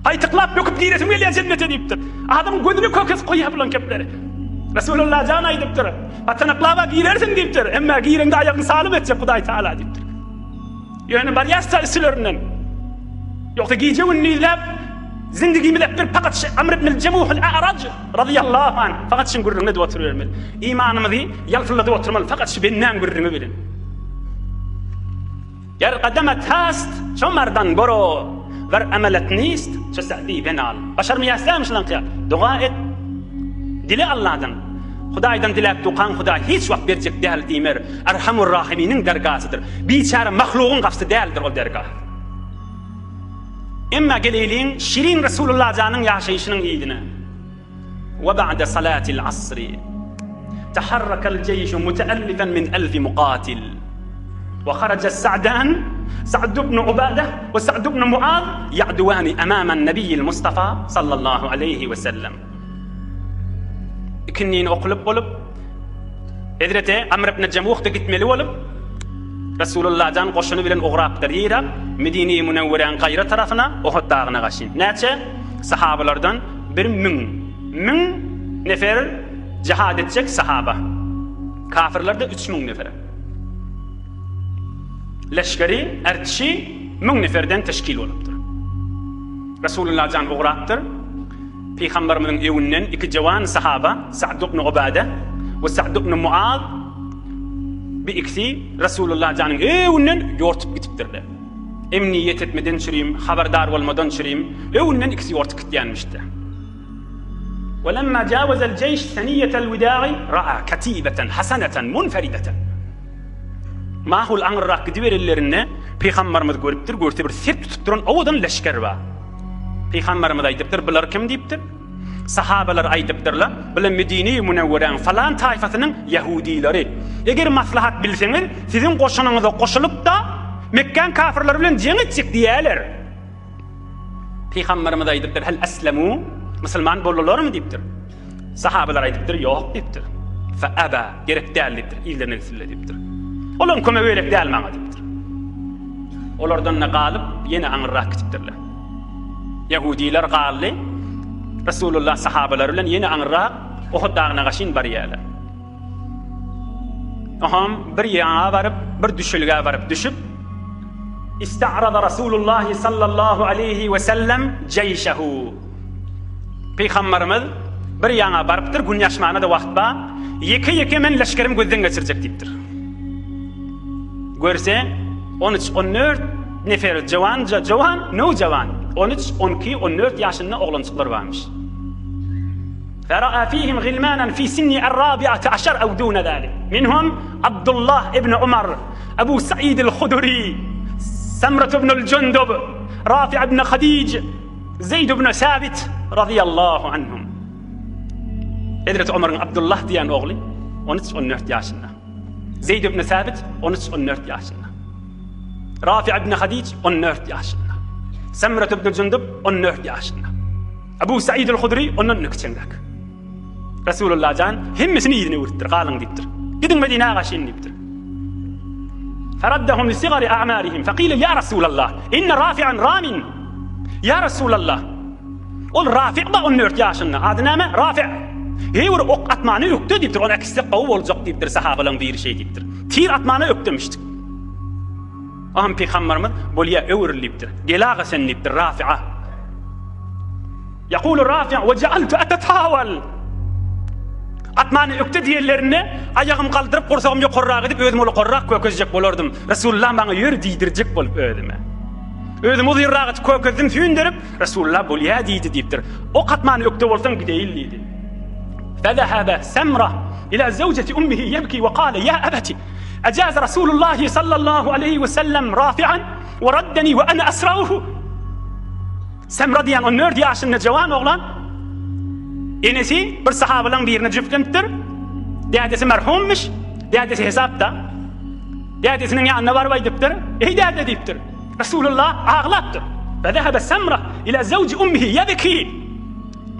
[SPEAKER 1] Gaýtyklap böküp giresim gelýär jennete diýipdir. Adamyň gözüne kök kesip goýýar bulan kepleri. Resulullah jan aýdypdyr. Patanaklaba girersiň diýipdir. Emma gireňde aýagyňy salym etjek Hudaý Taala diýipdir. Ýöne barýarsa üstülerinden. Ýogsa gije gündizläp zindigimiz hep bir fakat şu Amr ibn Cemuhul A'raj radiyallahu anh fakat şuň gürrüňini edip oturybermeli. Imanymyzy ýalpyldadyp oturmaly fakat şu bendäň gürrüňi bilen. Ger gademet hast ço merdan boro, wer emelet nist ço sa'di benal. Başarmaýas dälmi şulanky ýaly? Doga et. Dile Alladan. Hudaýdan diläp dukaň Hudaý hiç wagt berjek däl diýmer. Erhamur Rahiminiň dergasydyr. Biçäre mahlugyň gapysy däldir ol dergah. Emma geleýliň Şirin Resulullah janyň ýaşaýşynyň yzyna. We ba'de salatil asri taharrakal jeýşu muteellifen min elfi mukatil we haraja Sa'dan Sa'd ibn Ubade we Sa'd ibn Muaz ya'duwani amaman nebiyyil Mustafa sallallahu aleýhi we sellem. Ikindini okulyp bolup Hezreti Amr ibn Jemuh-da gitmeli bolup Resulullah jan goşuny bilen ugrapdyr Yrak, Medine-i Münewweräň gaýra tarapyna, Ohud dagyna gaşyn. Näçe? Sahabalardan 1000, müň nefer jihad etjek sahaba. Kafirler-de 3000 nefer. Leşgeri, ertişi 1000 neferden teşkil bolupdyr. Resulullah jan ugrapdyr. Pygamberimiziň öňünden iki jawan sahaba, Sa'd ibn Ubade we Sa'd ibn Muaz bi ikisi Resulullah janyň öňünden ýortup gitipdirler. Emniýet etmeden çürim, habardar bolmadan çürim, öňünden ikisi ýortup gitýänmişdi. Welemma jawazel jeýş seniýetel wida'i ra'a katibeten hasaneten munferideten. Mahul aňyrrak gidiberenlerinde Pygamberimiz görüpdir, görse bir sep tutup duran owadan leşger bar. Pygamberimiz aýdypdyr, bular kim diýipdir. Sahabalar aýdypdyrlar, bular Medine-i Münewweräň falan taýfasynyň ýahudileri. Eger maslahat bilseňiz, siziň goşunyňyza goşulyp-da, Mekgäň kafirleri bilen jeň etjek diýýärler. Pygamberimiz aýdypdyr, Hel eslemu, musulman boldularmy diýipdir. Sahabalar aýdypdyr, ýok diýipdir. Fe aba, gerek däl diýipdir, yzlaryna gitsinler diýipdir. Olaryň kömegi gerek däl maňa diýipdir. Olardan-da galyp, ýene aňyrrak gitipdirler. Ýahudiler galdy. Resulullah sahabalary bilen ýene aňyrrak Uhud dagyna gaşyn barýarlar. Oham bir ýaňa baryp, bir düşelgä baryp düşüp, Ista'rada Rasulullah sallallahu aleyhi we sellem jeýşehu. Pygamberimiz bir ýaňa barypdyr, gün ýaşmana-da wagt bar. Ýeke-ýeke men leşgerimi gözden geçirjek diýipdir. Görse, on üç, on dört nefer jowan, jowan, nowjawan, on üç, on iki, on dört ýaşynda oglanjyklar barmyş. Fera'a fihim gilmanan fi sinni er-rabi'ati aşar ew dune zalik. Minhum Abdullah ibn Umar, Ebu Said el-Hudri, Semret ibn el-Jundub, Rafi ibn Hadij, Zeýd ibn Sabit razyýallahu anhum. Hezreti Omaryň Abdullah diýen ogly 13-14 ýaşynda. Zeýd ibn Sabit 13-14 ýaşynda. Rafi ibn Hadij 14 ýaşynda. Semret ibn Jundub 14 ýaşynda. Abu Said al-Hudri ondan kiçeňräk. Resulullah jan hemmesini yzyna öwüripdir, galyň diýipdir. Gidiň Medinä gaşyn diýipdir. Feraddahum li sigari a'marihim faqila ya Resulallah inna rafi'an ramin. Ya Resulallah. Ol Rafi' ba 14 ýaşynda. Ady näme? Rafi'. Heý bir ok atmana ökde diýipdir, ony äkitsek gowy boljak diýipdir, sahabalaryň biri şeý diýipdir. Tir atmana ökdemişdik. Aham pygamberimiz bolýa öwrül diýipdir. Gel aga sen diýipdir Rafi'a. Ýakulu Rafi' we ja'altu atatawal. Atmany ökde diýenlerinde aýagym galdyryp gursagym ýokarrak edip özüm ulukarrak kökezjek bolardym. Resulullah maňa ýör diýdirjek bolup özüme. Özüm uzynrak edip kökezdim süýnderip Resulullah bolýa diýdi diýipdir. Ok atmany ökde bolsaň gideýin diýdi. Fezehebe Semra ila zewjeti ummihi ýebki we kale ýa ebeti ejaze Rasulullahi sallallahu aleýhi we sellem rafi'an we raddeni we ene asrauhu. Semra diýen 14 ýaşynda jawan oglan enesi bir sahabalaryň birine jübtlenipdir. Dädesi merhummyş, dädesi hesapda. Dädesiniň ýanyna baryp aýdypdyr, Eý däde diýipdir. Resulullah aglapdyr. Fezehebe Semra ila zewji ummihi ýebki.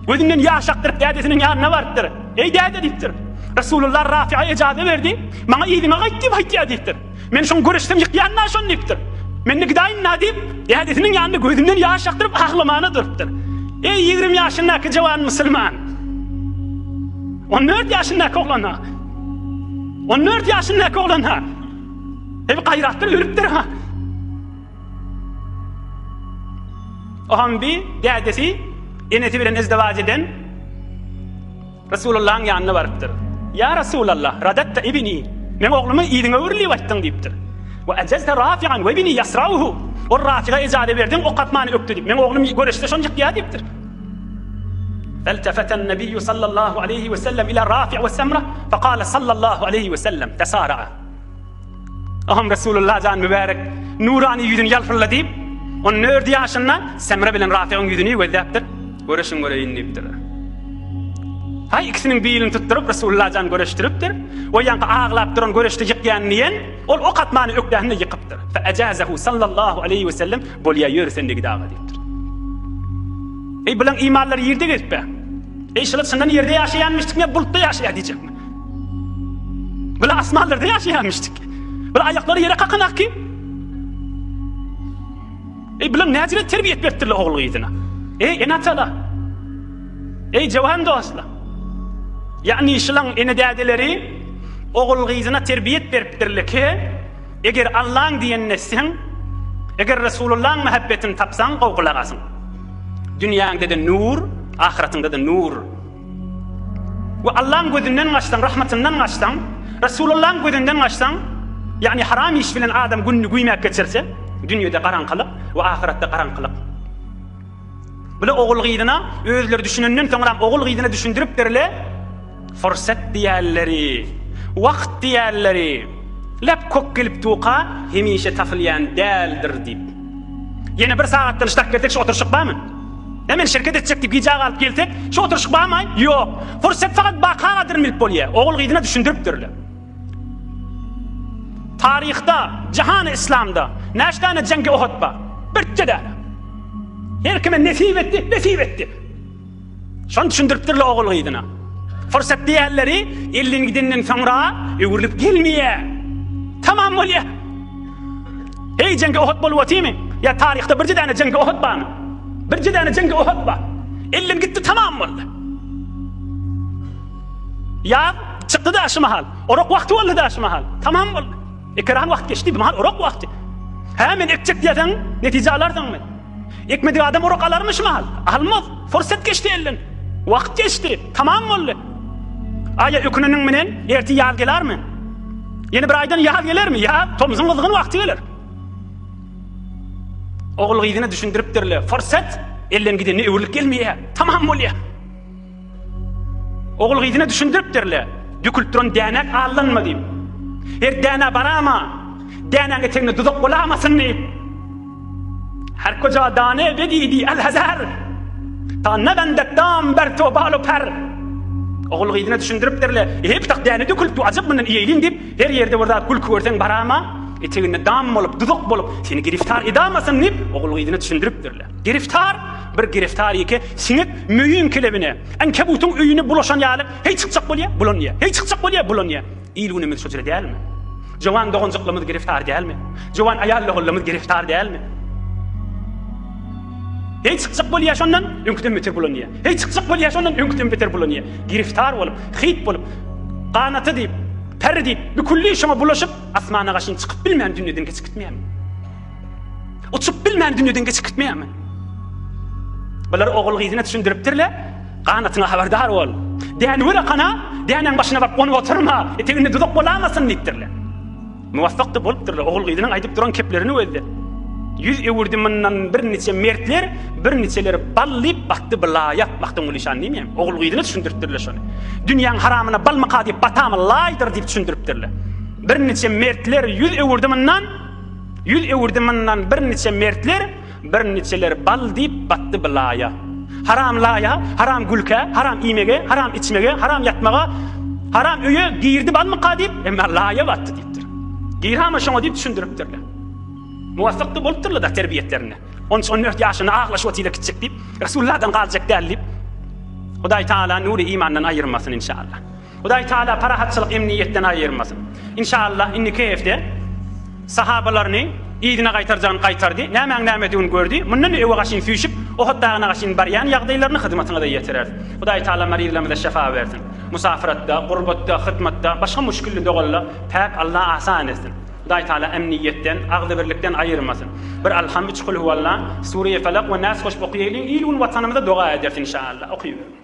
[SPEAKER 1] Gözünden ýaş akdyryp dädesiniň ýanyna barypdyr. Eý däde diýipdir. Resulullah Rafi'a ejaza berdi. Maňa yzyňa gaýt diýip aýtýar diýipdir. Men şoň göreşsem ýykýan-da şony diýipdir. Men-de gidaýyn-da diýip, dädesiniň ýanynda gözünden ýaş akdyryp aglamana durupdyr. Eý 20 ýaşyndaky jawan musulman. 14 ýaşyndaky oglan-ha. 14 ýaşyndaky oglan-ha. Hep gaýratdan ölüpdir-ha. Ohambi dädesi enesi bilen izdiwaç eden Resulullahyň ýanyna barypdyr. Ýa Resulallah, radatta ibni, meň oglumy yzyňa öwrül diýip aýtdyň diýipdir. We ajazta rafi'an we ibni ýasrauhu. Ol Rafiga ejaza berdiň, ok atmany ökde diýip. Meň oglum göreşse şony ýykýar diýipdir. Feltefeten nebiýu sallallahu aleýhi we sellem ila Rafi' we Semra, fekale sallallahu aleýhi we sellem, tesara'a. Aham Resulullah jan mübärek nurany ýüzüni ýalpylladyp, on dört ýaşynda Semre bilen Rafigyň ýüzüni gözläpdir. Göreşiň göreýin diýipdir. Haý ikisiniň bilini tutduryp Resulullah jan göreşdiripdir. O ýaňky aglap duran göreşde ýykýan diýen, ol ok atmany ökdähinde ýykypdyr. Fe ejazehu sallallahu aleýhi we sellem bolýa ýör sen de git aga diýipdir. Eý bulaň imanlary ýerde gezip be. Eý şular çyndan ýerde ýaşaýanmyşdyk ýa bulutda ýaşaýar diýjekmi? Bular asmanlarda ýaşaýarmyşdyk. Bular aýaklary ýere kakanak kim? Eý, bular näjire terbiýet beripdirler ogul gyzyna? Eý, ene-atalar! Eý, jawan dostlar! Ýagny şulaň ene-dädeleri ogul gyzyna terbiýet beripdirler ki, eger Allaň diýenini etseň, eger Resulullaň mähebbetini tapsaň, gowy gulak asyň. Dünýäňde-de nur, ahyratyňda-da nur. We Allaň gözünden gaçsaň, rahmatyndan gaçsaň, Resulullaň gözünden gaçsaň, ýagny haram iş bilen adam gününi güýmäp geçirse, dünýede garaňkylyk we ahyretde garaňkylyk. Bile ogul-gyzyna özleri düşünenden soňram ogul-gyzyna düşündiripdirle, fursat diýerleri, wagt diýerleri, lep kök gelip duka hemişe tapylýan däldir diýip. Ýene bir sagatdan ştak gelsek şu oturyşyk barmy? Ýa men şirket etjek diýip gijä galyp gelsek, şu oturyşyk barmy? Ýok. Fursat fakat baka gadyryn bilip bolýar. Ogul-gyzyna düşündiripdirler. Taryhda, jahany islamda näçe däne jeňgi Uhud bar? Birje däne. Her kime nesip etdi, nesip etdi. Şony düşündiripdirler ogul-gyzyna. Fursat diýenleri elden gidenden soňra öwrülip gelmeýär. Tamam bolýar. Heý jeňgi Uhud bolup otymy? Ýa taryhda birje däne jeňgi Uhud barmy? Birje däne jeňgi Uhud bar. Elden gitdi tamam boldy. Ýaz çykdy da şu mahal. Orak wagty boldy da şu mahal. Tamam boldy. Ekeran wagt geçdi, bu mahal orak wagty. Hä men ekjek diýseň, netije alarsyňmy? Ekmedik adam orak alarmy şu mahal? Almaz. Fursat geçdi elden. Wagt geçdi. Tamam boldy. Aýa öküneniň menen ertir ýaz gelarmi? Ýene bir aýdan ýaz gelermi? Ýaz tomsuň gyzgyn wagty geler. Ogul gyzyna düşündiripdirler. Fursat elden gidende öwrülip gelmeýär. Tamam bolýar. Ogul gyzyna düşündiripdirler. Dökülip duran dänäk aldanma diýip. Her dänä barama, dänäň eteginde duzak bolamasyn diýip. Her koja dane bedidi el hazar. Ta nebendet dam ber to balu per. Ogul gyzyna düşündiripdirler. Ehe pitak däne dökülip du ajap mundan iýeýliň diýip, her ýerde bir zat gülki görseň barama, eteginde dam bolup, duzak bolup, seni giriftar edamasyn diýip, ogul gyzyna düşündiripdirler. Giriftar bir giriftar ýeke siňek möýüň kelebine, ankebutyň öýüne bulaşan ýaly, heý çykjak bolýar, bulanýar, heý çykjak bolýar, bulanýar. Il-günümiz şo jüre dälmi? Jowan doganjyklarymyz giriftar dälmi? Jowan aýal-ogullarymyz giriftar dälmi? Heý çykjak bolýa şondan, öňküden beter bulanýa. Heý çykjak bolýa şondan, öňküden beter bulanýa. Giriftar bolup, hyt bolup, ganaty diýip, peri diýip, bükülli şoňa bulaşyp, asmana gaşyn çykyp bilmän dünýeden geçip gitmeýärmi? Uçup bilmän dünýeden geçip gitmeýärmi? Bular ogul-gyzyna düşündiripdirler, ganatyňa habardar bol. Dänewür akana, dänäň başyna baryp gonup oturma, eteginde duzak bolamasyn diýipdirler. Muwaffak-da bolupdyrlar, ogul-gyzynyň aýdyp duran keplerini gözle. Yüz öwürdi mundan birniçe mertler, birniçeleri bal diýip batdy belaýa. Magtymguly şan diýmeýän, ogul-gyzyna düşündiripdirler şony. Dünýäň haramyna balmyka diýip batamy laýdyr diýip düşündiripdirler. Birniçe mertler yüz öwürdi mundan, Ýüz öwürdi mundan birniçe mertler, Birniçeler bal diýip batdy belaýa. Haram laýa, haram gülkä, haram iýmege, haram içmege, haram ýatmaga, haram öýe girdi balmyka diýip, emma laýa batdy diýipdir. Girama şoňa diýip düşündiripdirler. Muwaffak-da bolupdyrlar-da terbiýetlerinde. On üç, on dört ýaşynda aglaşyp otyr-da kiçjik diýip, Resulullahdan galjak däl diýip. Hudaý Tagala nury imandan aýyrmasyn inşallah. Hudaý Taala parahatçylyk emniýetden aýyrmasyn. Inşallah indiki hepde sahabalaryny yzyna gaýtarjagyny gaýtardy, nämäň nämedigini gördi, mundan öwe gaşyn süýşüp Ohud dagyna gaşyn barýan ýagdaýlaryny hyzmatyňyza ýetireris. Hudaý Taala maryzlarymyza şefa bersin. Musafiratda, gurbatda, hyzmatda, başga muşkilli dogalla Päk Allah asan etsin. Hudaý Taala emniýetden, agzybirlikden aýyrmasyn. Bir Alham, üç Kulhuwalla, Sure-i Felak we Nas goşup okaýalyň, il-gün watanymyza doga ederis inşallah. Okaýyberiň.